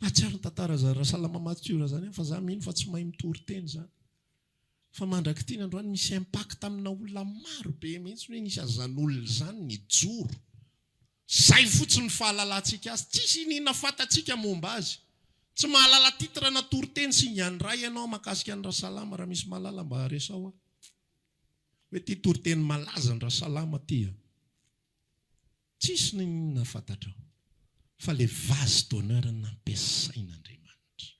Mahatsiaro ny tantara zany Rasalama Mathieu zany aho fa za mino fa tsy mahay mitory teny zany. Fa mandrak'ity ny androany misy impact amina olona maro be mihitsy hoe nisy an'izany olona izany nijoro. Zay fotsiny ny fahalalantsika azy. Tsisy iniana fantatsika momba azy. Tsy mahalala titre na toriteny singan'ny ray ianao mahakasika an'i Rasalama raha misy mahalala mba resaho aho. Hoe ty toriteny malaza an'i Rasalama ty a. Tsisy n'inon'inona fantatrao fa le vase d'honneur nampiasain'Andriamanitra.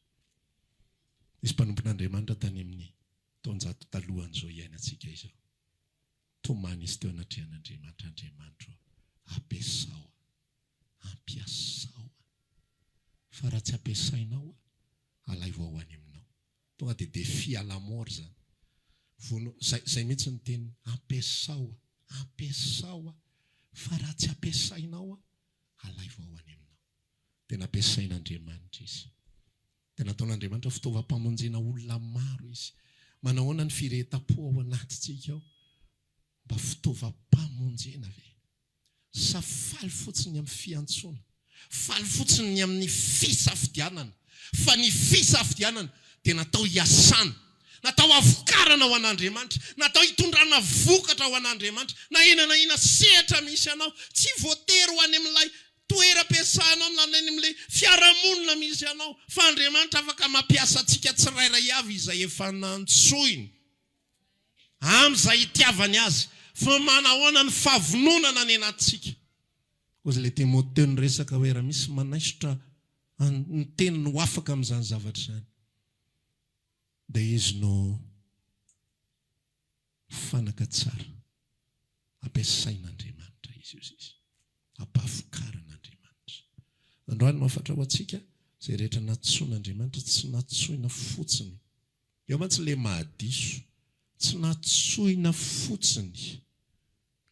Nisy mpanompon'Andriamanitra tany amin'ny taonjato talohan'izao iainantsika izao. Tomany izy teo anatrehan'Andriamanitra, Andriamanitro ô, ampiasao aho, ampiasao aho. Fa raha tsy ampiasainao aho, alaivo aho any aminao. Tonga dia défi à la mort izany. Vono, zay, zay mihitsy ny teniny, ampiasao aho, ampiasao aho, fa raha tsy ampiasainao aho, alaivo aho any aminao. Dia nampiasain'Andriamanitra izy. Dia nataon'Andriamanitra fitaovam-pamonjena olona maro izy. Manahoana ny firehetam-po ao anatintsika ao? Mba fitaovam-pamonjena ve? Sa faly fotsiny amin'ny fiantsoana? Faly fotsiny ny amin'ny fisafidianana? Fa ny fisafidianana dia natao hiasana, natao havokarana ho an'Andriamanitra, natao hitondrana vokatra ho an'Andriamanitra, na inona na inona sehatra misy anao. Tsy voatery ho any amin'ilay toeram-piasanao na any amin'ilay fiarahamonina misy anao, fa Andriamanitra afaka mampiasa antsika tsirairay avy izay efa nantsoiny. Amin'izay itiavany azy. Fa manahoana ny fahavononana any anatintsika? Hoy ilay Timotheo niresaka hoe raha misy manaisotra ny teniny ho afaka amin'izany zavatra izany, dia izy no fanaka tsara ampiasain'Andriamanitra izy io izy. Ampahavokaran'Andriamanitra. Androany no hafatra ho antsika, izay rehetra nantsoin'Andriamanitra tsy nantsoina fotsiny. Eo mantsy ilay mahadiso. Tsy nantsoina fotsiny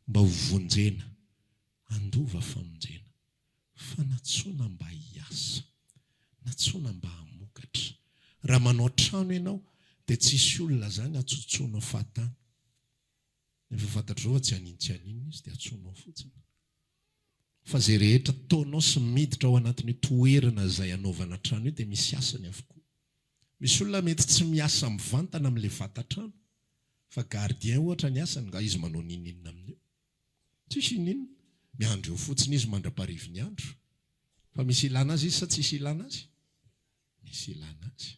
mba ho vonjena, handova famonjena, fa nantsoina mba hiasa, nantsoina mba hamokatra. Raha manao trano ianao dia tsy hisy olona izany hatsotsoanao fahatany. Nefa fantatrao fa tsy haninona tsy haninona izy dia antsoinao fotsiny. Fa izay rehetra ataonao sy miditra ao anatin'io toerana izay anaovana trano io dia misy asany avokoa. Misy olona mety tsy miasa mivantana amin'ilay vatan-trano fa gardien ohatra ny asany, nga izy manao n'inon'inona amin'io? Tsisy n'inon'inona. Miandry eo fotsiny izy mandra-parivin'ny andro. Fa misy ilana azy izy sa tsisy ilana azy? Misy ilana azy.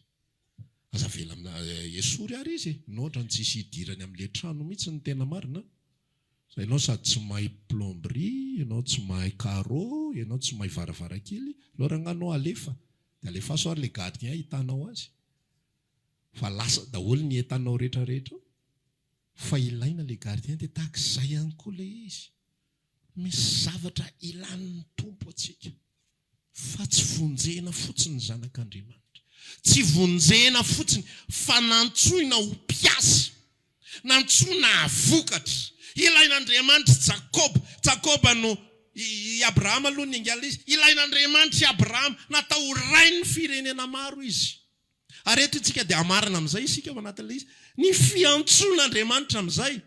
Aza avela amina esory ary izy e! Ianao ohatrany tsisy idirany amin'ilay trano mihitsy ny tena marina an! Ianao sady tsy mahay plomberie, ianao tsy mahay carreau, ianao tsy mahay varavarankely, aleo rangahy anao alefa, dia alefaso ary ilay gardien ahitanao azy. Fa lasa daholo ny entanao rehetra rehetra ao. Fa ilaina ilay gardien dia tahaka izay ihany koa ilay izy. Misy zavatra ilan'ny Tompo antsika. Fa tsy vonjena fotsiny ny zanak'Andriamanitra. Tsy vonjena fotsiny fa nantsoina ho mpiasa. Nantsoina hahavokatra. Ilain'Andriamanitra i Jakoba. Jakoba no, i Abrahama aloha ny niaingàna izy. Ilain'Andriamanitra i Abrahama. Natao ho rain'ny firenena maro izy. Ary eto isika dia hamarana amin'izay isika ao anatin'ilay izy. Ny fiantsoan'Andriamanitra amin'izay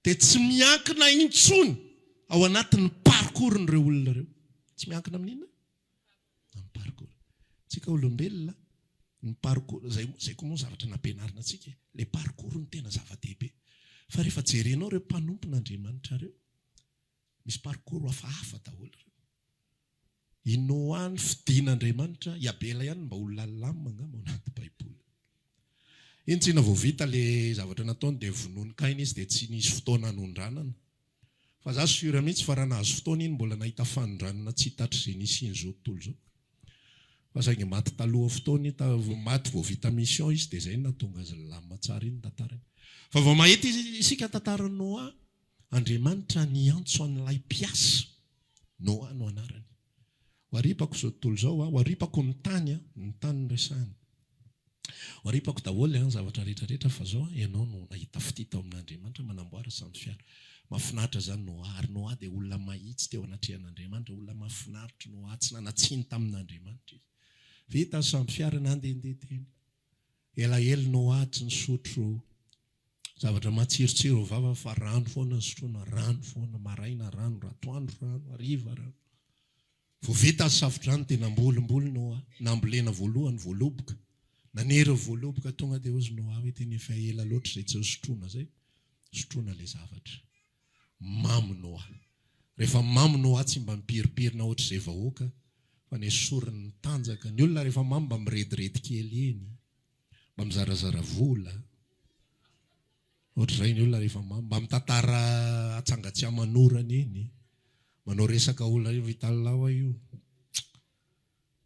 dia tsy miankina intsony ao anatin'ny parcours-n'ireo olona ireo. Tsy miankina amin'inona? Amin'ny parcours. Tsika olombelona, ny parcours, izay, izay koa moa zavatra nampianarina antsika e. Ilay parcours no tena zava-dehibe. Fa rehefa jerenao ireo mpanompon'Andriamanitra ireo, misy parcours hafahafa daholo ireo. I Noa nofidin'Andriamanitra, i Abela ihany no mba olona lamina angamba ao anaty baiboly. Iny tsinona vao vita le zavatra nataony dia vonoin'i Kaina izy dia tsy nisy fotoana hanondranana. Fa za sûr mihitsy fa raha nahazo fotoana iny mbola nahita fanondranana tsy hita hatrizay nisian'izao tontolo izao. Fa saingy maty taloha fotoana iny, maty vao vita mission izy dia izay no nahatonga azy nilamina tsara iny ny tantarany. Fa vao mahita isika tantaran'i Noa, Andriamanitra niantso an'ilay mpiasa. Noa no anarany. Ho aripako izao tontolo izao, ho aripako ny tany, ny tany no resahiny. Ho aripako daholo an zavatra rehetra rehetra fa zao an ianao no nahita fitia tao amin'Andriamanitra manamboara sambo fiara. Mahafinaritra zany Noa ary Noa dia olona mahitsy teo anatrehan'Andriamanitra, olona mahafinaritra Noa, tsy nanatsiny tamin'Andriamanitra izy. Vita ny sambo fiara nandehandeha teny. Elaela Noa tsy nisotro zavatra matsirotsiro vava fa rano foana nisotroana, rano foana, maraina rano, ratoandro rano, hariva rano. Vao vita ny safodrano dia nambolimboly Noa, nambolena voalohany voaloboka. Nanery ny voaloboka tonga dia hozy Noa hoe tena efa ela loatra izay tsy nisotroana izay, sotroina ilay zavatra. Mamo Noa. Rehefa mamo Noa tsy mba mipirimpirina ohatr'izay vahoaka fa nesoriny ny tanjaka. Ny olona rehefa mamo mba mirediredy kely eny, mba mizarazara vola. Ohatr'izay ny olona rehefa mamo. Mba mitantara atsanga tsy aman'orana eny. Manao resaka olona io Vital hoa io.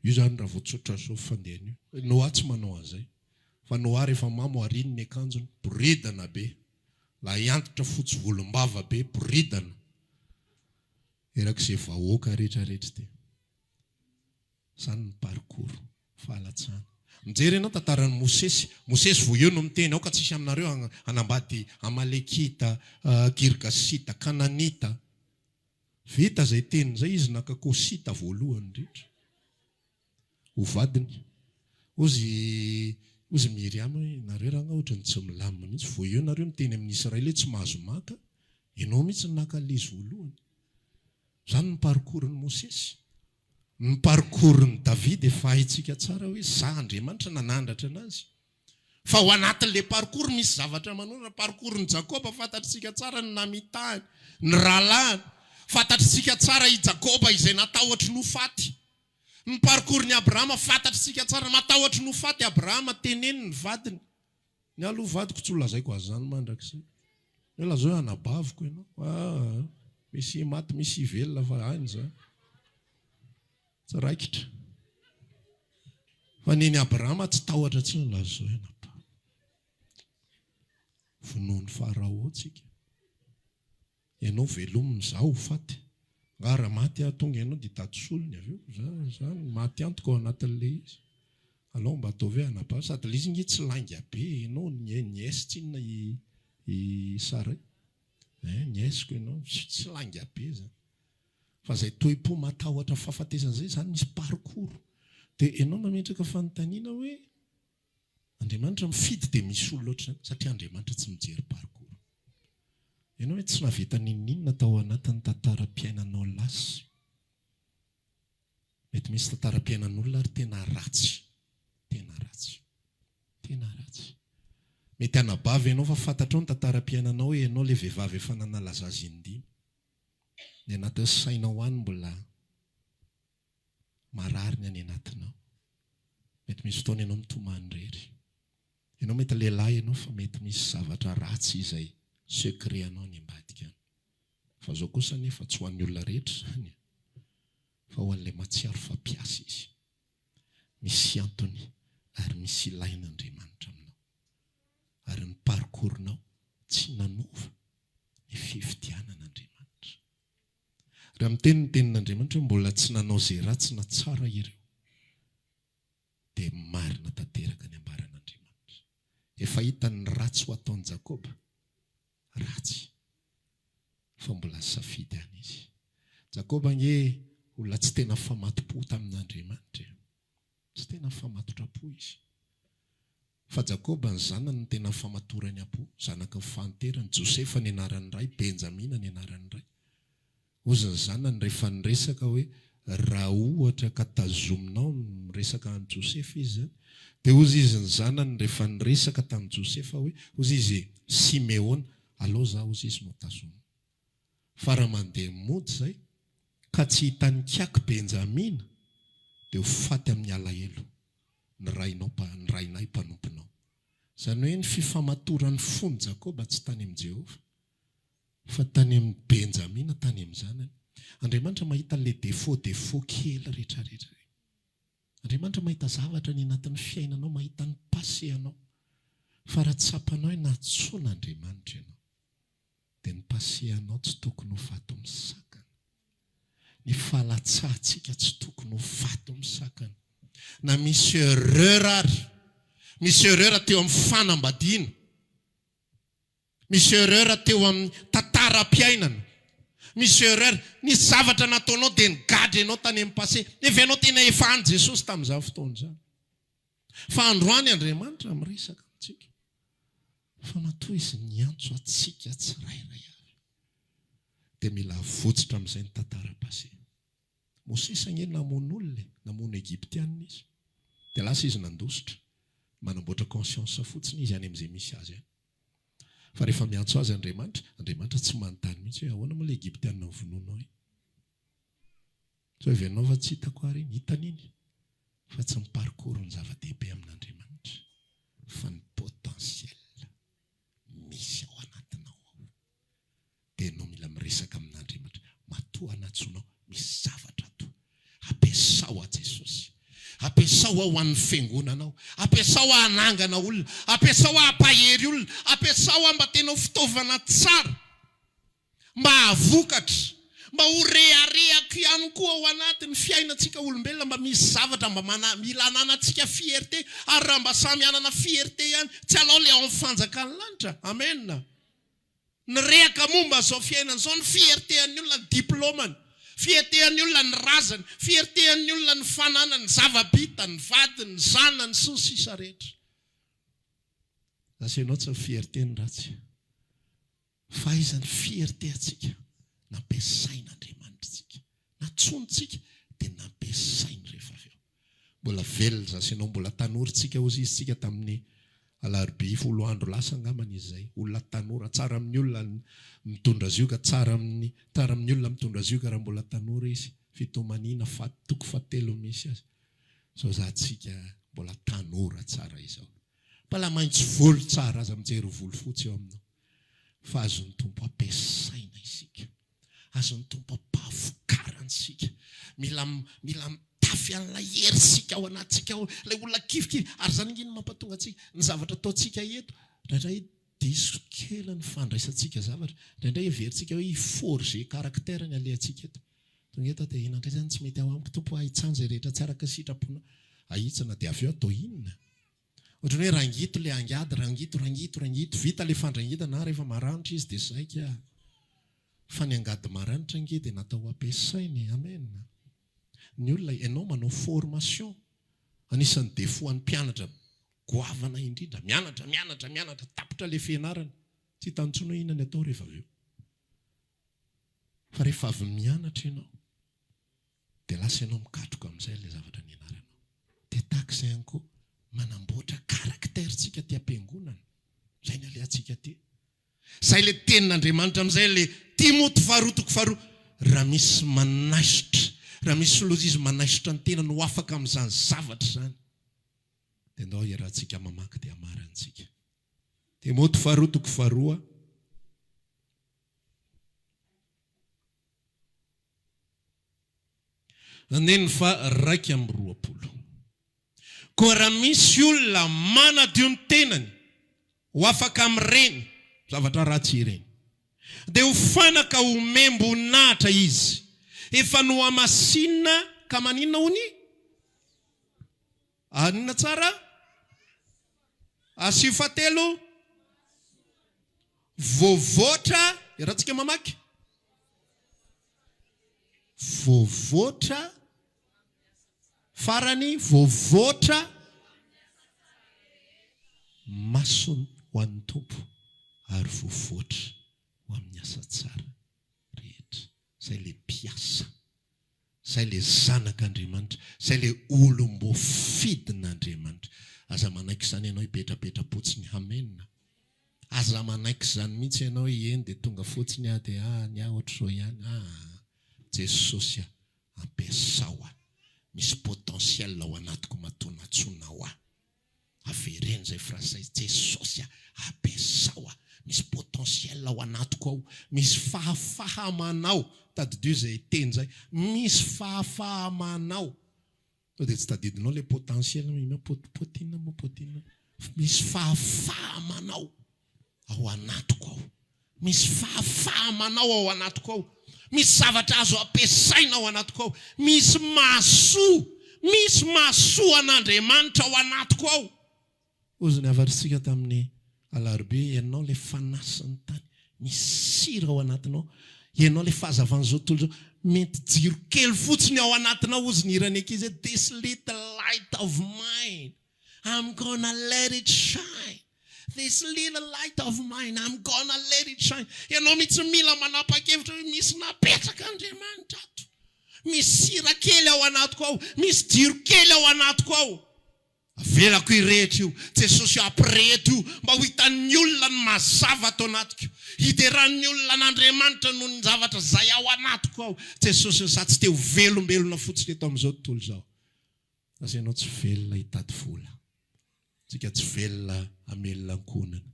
Io zany raha vao tsotra zao fandehany io. Noah tsy manao an'izay. Fa Noah rehefa mamo ariny ny akanjony, boridana be. Lahiantitra fotsy volombava be, boridana. Erak'izay vahoaka rehetra rehetra ity. Zany ny parcours. Fahalatsahana. Mijery ianao tantaran'i Mosesy. Mosesy vao eo no miteny, aoka tsisy aminareo hanambady Amalekita, Girgasita, Kananita. Vita izay teny izay izy naka Kosita voalohany indrindra ho vadiny. Hozy hozy Miriama hoe, nareo rangahy ohatran'ny tsy milamina mihitsy, vao eo nareo miteny amin'ny Israely hoe tsy mahazo maka, ianao mihitsy no naka an'ilay izy voalohany. Izany ny parcours-n'i Mosesy. Ny parcours-n'i Davida efa haintsika tsara hoe za Andriamanitra nanandratra anazy. Fa ao anatin'ilay parcours misy zavatra manorina. Parcours-n'i Jakoba fantatritsika tsara ny namitahany ny rahalahiny. Fantatritsika tsara i Jakoba izay natahotry ny ho faty. Ny parcours-n'i Abrahama fantatritsika tsara, matahotry ny ho faty Abrahama, teneno ny vadiny. Ny ahy aloha vadiko tsy ho lazaiko azy izany mandrakizay. Hoe lazao hoe anabaviko ianao. Aa, misy maty misy velona fa any izany. Tsy raikitra. Fa neny Abrahama tsy tahotra intsony lazao hoe anabaviko. Vonoin'i Farao tsika. Ianao velomina izaho ho faty. Angaha raha maty aho tonga ianao dia hitady solony avy eo? Za za no maty antoka ao anatin'ilay izy. Alao mba ataovy hoe anabavy. Sady ilay izy ange tsy lainga be e. Ianao nièce tsinona i i Saray. Hein, nièce-ko ianao. Tsy lainga be izany. Fa izay toe-po matahotra fahafatesana izay izany misy parcours. Dia ianao mametraka fanontaniana hoe Andriamanitra mifidy dia misy olona ohatr'izany satria Andriamanitra tsy mijery parcours. Ianao hoe tsy nahavita n'inon'inona tao anatin'ny tantaram-piainanao lasa. Mety misy tantaram-piainan'olona ary tena ratsy. Tena ratsy. Tena ratsy. Mety anabavy ianao fa fantatrao ny tantaram-piainanao hoe ianao ilay vehivavy efa nanala zaza in-dimy. Ny anatin'ny sainao any mbola marary ny any anatinao. Mety misy fotoana ianao mitomany irery. Ianao mety lehilahy ianao fa mety misy zavatra ratsy izay secret anao any ambadika any. Fa zao kosa anefa tsy ho an'ny olona rehetra izany e! Fa ho an'ilay mahatsiaro fa mpiasa izy. Misy antony ary misy ilain'Andriamanitra aminao. Ary ny parcours-nao tsy nanova ny fifidianan'Andriamanitra. Raha miteny ny tenin'Andriamanitra hoe mbola tsy nanao izay ratsy na tsara ireo, dia marina tanteraka ny ambaran'Andriamanitra. Efa hitany ny ratsy ho ataon'i Jakoba, ratsy, fa mbola nisafidy ihany izy. Jakoba ange olona tsy tena famato-po tamin'Andriamanitra e. Tsy tena nifamatotra-po izy. Fa Jakoba, ny zanany no tena nifamatorany am-po, zanaky ny fahanterany, Josefa ny anaran'ny ray, Benjamina ny anaran'ny ray. Hozy ny zanany rehefa niresaka hoe, Raha ohatra ka tazominao ny miresaka an'i Josefa izy izany, dia hozy izy ny zanany rehefa niresaka tamin'i Josefa hoe, hozy izy, Simeona, alao za hozy izy no tazomina. Fa raha mandeha mody izay, ka tsy hitan'i Kiaky Benjamina, dia ho faty amin'ny alahelo ny rainao, ny rainay mpanomponao. Izany hoe ny fifamatoran'ny fon'i Jakoba tsy tany amin'i Jehovah, fa tany amin'i Benjamina, tany amin'ny zanany. Andriamanitra mahita an'ilay défaut défaut kely rehetrarehetra ireny. Andriamanitra mahita zavatra any anatin'ny fiainanao, mahita ny passé anao. Fa raha tsapanao hoe nantsoin'Andriamanitra ianao, dia ny passé anao tsy tokony ho vato misakana. Ny fahalatsahantsika tsy tokony ho vato misakana. Na misy erreur ary. Misy erreur teo amin'ny fanambadiana. Misy erreur teo amin'ny tantaram-piainana. Misy erreur, nisy zavatra nataonao dia nigadra ianao tany amin'ny passé. Nefa ianao tena efa any Jesosy tamin'izany fotoana izany. Fa androany Andriamanitra miresaka amintsika. Fa matoa Izy niantso antsika tsirairay avy dia mila avotsitra amin'izay ny tantara passé. Mosesy ange namono olona e, namono Egyptiana izy. Dia lasa izy nandositra. Manamboatra conscience fotsiny izy any amin'izay misy azy any. Fa rehefa miantso azy Andriamanitra, Andriamanitra tsy manontany mihitsy hoe ahoana moa ilay Egyptiana novonoinao iny? Sao heverinao fa tsy hitako ary iny? Hitany iny fa tsy ny parcours no zava-dehibe amin'Andriamanitra fa ny potentiel misy ao anatinao ao. Dia ianao mila miresaka amin'Andriamanitra. Matoa anatsoinao, misy zavatra ato. Ampiasao aho Jesosy. Ampiasao aho ho an'ny fiangonanao. Ampiasao aho hanangana olona. Ampiasao aho hampahery olona. Ampiasao aho mba tena ho fitaovana tsara. Mba hahavokatra. Mba ho reharehako ihany koa ao anatin'ny fiainantsika olombelona mba misy zavatra mba mana, mila ananantsika fierté. Ary raha mba samy hanana fierté ihany, tsy alao le ao amin'ny fanjakan'ny lanitra. Amen. Nirehaka momba izao fiainana izao ny fierté-an'ny olona ny diplaomany, fierté-an'ny olona ny razany, fierté-an'ny olona ny fananany, ny zava-bitany, ny vadiny, ny zanany, sy ny sisa rehetra. Lasa ianao tsy ny fierté no ratsy. Fa aiza ny fierté antsika? Nampiasain'Andriamanitra isika. Nantsointsika dia nampiasainy rehefa avy eo. Mbola velona za sy ianao, mbola tanora tsika hozy izy tsika tamin'ny alarobia folo andro lasa angambany izy izay. Olona tanora, tsara amin'ny olona ny mitondra zioga, tsara amin'ny tsara amin'ny olona mitondra zioga raha mbola tanora izy. Fitomaniana faha toko fahatelo misy azy. Zao za tsika mbola tanora tsara izao. Mbola maitso volo tsara, aza mijery volo fotsy eo aminao. Fa azon'ny Tompo ampiasaina isika. Azon'ny Tompo ampahavokarana isika. Mila mila mitafy an'ilay hery isika ao anatintsika ao, ilay olona kivikivy. Ary izany ange no mampatonga antsika, ny zavatra ataontsika eto, indraindray diso kely ny fandraisantsika zavatra. Indraindray heverintsika hoe hi-forger caractère ny alehantsika eto. Tonga eto aho dia inona indray izany tsy mety ao amiko Tompo, ahitsano izay rehetra tsy araka ny sitraponao. Ahitsana dia avy eo atao inona? Ohatran'ny hoe rangito ilay angady, rangito, rangito, rangito, vita ilay fandrangitana, rehefa maranitra izy dia saika. Fa ny angady maranitra ange dia natao ho ampiasaina e! Amen! Ny olona, ianao manao formation, anisan'ny défaut an'ny mpianatra goavana indrindra, mianatra, mianatra, mianatra, tapitra ilay fianarana, tsy hitany intsony hoe inona ny atao rehefa avy eo. Fa rehefa avy mianatra ianao, dia lasa ianao mikatroka amin'izay ilay zavatra nianaranao. Dia tahaka izay ihany koa, manamboatra caractère tsika aty am-piangonana. Izay ny alehantsika aty. Izay ilay tenin'Andriamanitra amin'izay ilay Timoty faharoa toko faharoa, raha misy manaisotra, raha misy loza izy manaisotra ny tenany ho afaka amin'izany zavatra izany, dia ndao iarahantsika mamaky dia hamarantsika. Timoty faharoa toko faharoa. Andininy faha-21. Koa raha misy olona manadio ny tenany ho afaka amin'ireny zavatra ratsy ireny, dia ho fanaka homem-boninahitra izy, efa nohamasinina ka maninona hono? Anona tsara? Asio fahatelo. Voavoatra, iarahantsika mamaky. Voavoatra, farany, voavoatra masony ho an'ny Tompo ary voavoatra ho amin'ny asa tsara rehetra. Izay ilay mpiasa. Zay le zanak'Andriamanitra, zay le olom-boafidin'Andriamanitra. Aza manaiky izany ianao hipetrapetra-potsiny hamena. Aza manaiky izany mihitsy ianao hoe eny dia tonga fotsiny aho dia ah ny ahy ohatr'izao ihany. Ah Jesosy ah, ampiasao aho. Misy potentiel ao anatiko matoa nantsoinao ahy. Avereno izay phrase izay, Jesosy a, ampiasao aho, misy potentiel ao anatiko ao, misy fahafaha-manao, tadidio izay teny izay, misy fahafaha-manao, sao dia tsy tadidinao ilay potentiel, inona pot, pot inona moa pot inona, misy fahafaha-manao ao anatiko ao. Misy fahafaha-manao ao anatiko ao. Misy zavatra azo ampiasaina ao anatiko ao. Misy mahasoa, misy mahasoa an'Andriamanitra ao anatiko ao. Hozy ny havarintsika tamin'ny alarobia, ianao ilay fanasin'ny tany, misy sira ao anatinao, ianao ilay fahazavan'izao tontolo izao, mety jiro kely fotsiny ao anatinao, hozy ny hiran'ny ankizy hoe this little light of mine, I'm gonna let it shine, this little light of mine, I'm gonna let it shine. Ianao mihitsy mila manapa-kevitra hoe misy napetrak'Andriamanitra ato, misy sira kely ao anatiko ao, misy jiro kely ao anatiko ao. Avelako hirehitra io, Jesosy o ampireheto io mba ho hitan'ny olona ny mazava ato anatiko, hideran'ny olona an'Andriamanitra noho ny zavatra izay ao anatiko ao, Jesosy o za tsy te ho velombelona fotsiny eto amin'izao tontolo izao, fa ianao tsy velona hitady vola, tsika tsy velona hamelona ankohonana,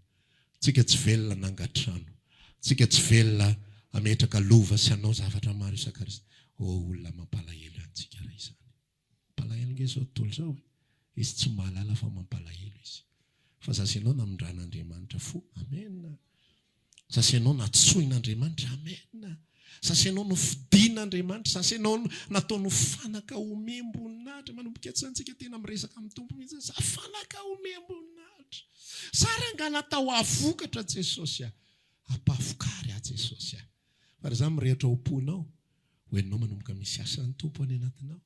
tsika tsy velona hanangan-trano, tsika tsy velona hametraka lova sy hanao zavatra maro isan-karazany, oh olona mampalahelo ihany tsika raha izany. Mampalahelo nge zao tontolo zao e! Izy tsy mahalala fa mampalahelo izy. Fa za sy ianao namindran'Andriamanitra fo. Amen! Za sy ianao natsoin'Andriamanitra. Amen! Za sy ianao nofidin'Andriamanitra. Za sy ianao nataony ho fanaka omem-boninahitra. Manomboka eto zany tsika tena miresaka amin'ny Tompo mihitsy. Za fanaka omem-boninahitra. Za rangahy natao hahavokatra Jesosy a! Ampahafokary aho Jesosy a! Fa raha za mirehitra ao am-ponao, ho henonao manomboka misy asan'ny Tompo any anatinao.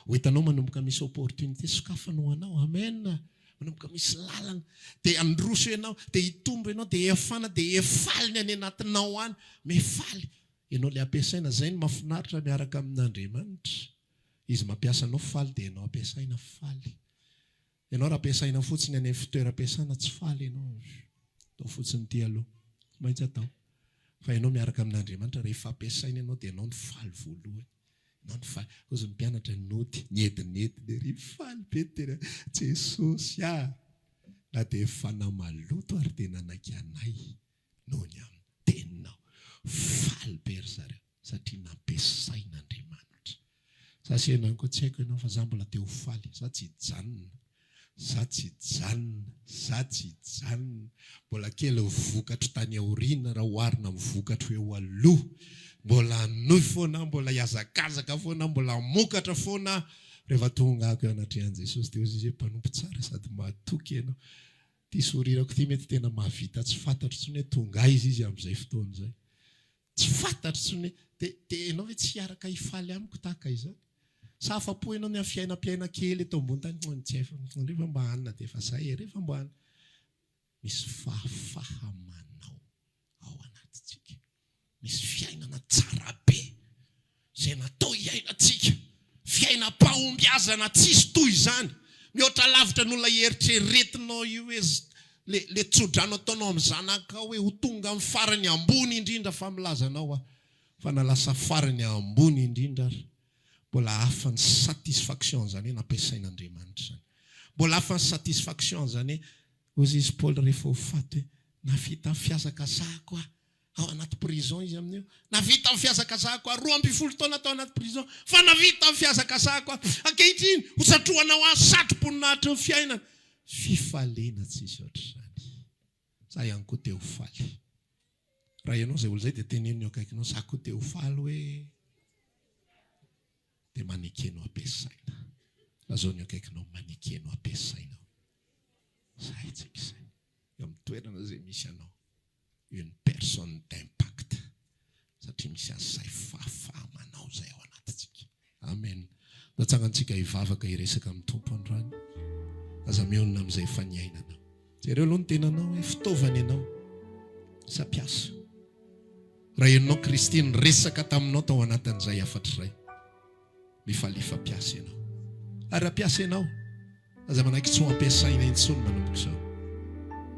Ho hitanao manomboka misy opportunité sokafany ho anao. Amen. Manomboka misy lalana. Dia handroso ianao, dia hitombo ianao, dia hihafana, dia hifaly ny any anatinao any. Mifaly. Ianao ilay ampiasaina. Izay no mahafinaritra miaraka amin'Andriamanitra. Izy mampiasa anao faly dia ianao ampiasaina faly. Ianao raha ampiasaina fotsiny any amin'ny fitoeram-piasana tsy faly ianao. Atao fotsiny ity aloha. Tsy maintsy atao. Fa ianao miaraka amin'Andriamanitra rehefa ampiasaina ianao dia ianao no faly voalohany. Ianao no faly. Hozy ny mpianatra nody, niedinedina ery, faly be tena. Jesosy ah! Na dia fanahy maloto ary dia nanaiky anay noho ny amin'ny teninao. Faly be ry zareo satria nampiasain'Andriamanitra. Za sy enao koa tsy haiko enao fa za mbola te ho faly, za tsy hijanona, za tsy hijanona, za tsy hijanona, mbola kely ny vokatro tany aoriana raha oharina amin'ny vokatro eo aloha, mbola hanohy foana aho, mbola hihazakazaka foana aho, mbola hamokatra foana aho, rehefa tonga ako eo anatrehan'i Jesosy dia hoy izy hoe mpanompo tsara sady mahatoky ianao, ity sorirako ity mety tena mahavita tsy fantatro intsony hoe tonga aiza izy amin'izay fotoana izay. Tsy fantatro intsony hoe dia dia ianao ve tsy hiaraka hifaly amiko tahaka izany? Sa afa-po ianao ny amin'ny fiainam-piaina kely eto ambony tany? Hum, tsy hay fa rehefa mba hanina dia efa zay e, rehefa mba hanina. Misy fahafaha-manao ao anatintsika. Misy fiainana tsara be izay natao hiainantsika. Fiainam-pahombiazana tsisy toy izany. Mihoatra lavitra noho ilay eritreretinao io hoe le le tsodrano ataonao amin'ny zanakao hoe ho tonga amin'ny farany ambony indrindra fa milaza anao aho fa na lasa farany ambony indrindra ary mbola hafa ny satisfaction an'izany hoe nampiasain'Andriamanitra izany. Mbola hafa ny satisfaction an'izany hoe hozy izy Paoly rehefa ho faty hoe nahavita ny fihazakazahako aho Ao anaty prison izy amin'io. Navita ny fihazakazahako aho. 12 taona tao anaty prison. Fa navita ny fihazakazahako aho. Ankehitriny, ho satrohanao ahy satro-boninahitry ny fiainana. Fifaliana tsisy ohatr'izany. Za ihany koa te ho faly. Raha ianao izay olona izay dia teneno ny eo akaikinao, za koa te ho faly hoe. Dia maneke no ampiasaina. Lazao ny eo akaikinao, maneke no ampiasaina. Izay tsika izay. Eo amin'ny toerana izay misy anao. une personne d'impact satria misy an'izay fahafaha-manao izay ao anatintsika. Amen. Natsangantsika hivavaka hiresaka amin'ny Tompo androany. Aza mionona amin'izay efa niainanao. Jereo aloha ny tenanao hoe fitaovana ianao sa mpiasa. Raha henonao Kristy niresaka taminao tao anatin'izay hafatra izay. Mifalia fa mpiasa ianao. Ary raha mpiasa ianao, aza manaiky tsy ho ampiasaina intsony manomboka izao.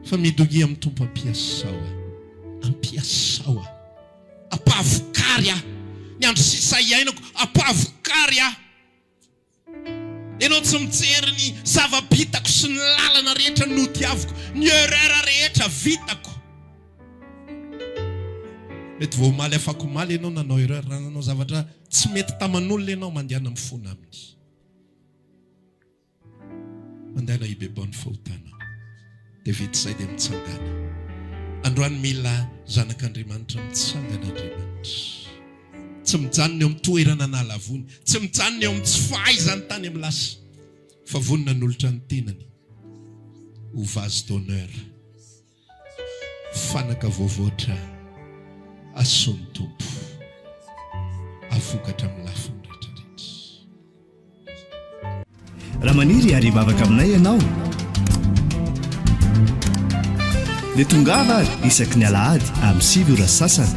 Fa midogia amin'ny Tompo ampiasao aho. Ampiasao aho. Ampahavokary aho. Ny andro sisa iainako, ampahavokary aho. Ianao tsy mijery ny zava-bitako sy ny lalana rehetra nodiaviko, ny erreur rehetra vitako. Mety vao omaly afakomaly ianao nanao erreur, raha nanao zavatra tsy mety taman'olona ianao, mandehana mifona aminy. Mandehana hibebao ny fahotanao. Dia vita izay dia mitsangana. Androany mila zanak'Andriamanitra mitsangana Andriamanitra. Tsy mijanona eo amin'ny toerana nahalavoany, tsy mijanona eo amin'ny tsy fahaizany tany amin'ny lasa, fa vonona hanolotra ny tenany. Ho vase d'honneur. Fanaka voavoatra asoan'ny Tompo. Avokatra amin'ny lafiny rehetra rehetra. Raha maniry ary hivavaka aminay ianao dia tongava ary isaky ny alahady amin'ny 9 ora sy sasany,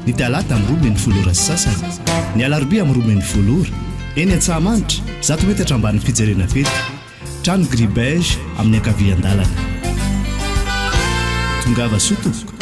ny talata amin'ny 12 ora sy sasany, ny alarobia amin'ny 12 ora, eny Antsahamanitra, 100 metatra ambanin'ny fijerena fety. Trano gris beige amin'ny ankavian-dalana. Tongava soa tompoko.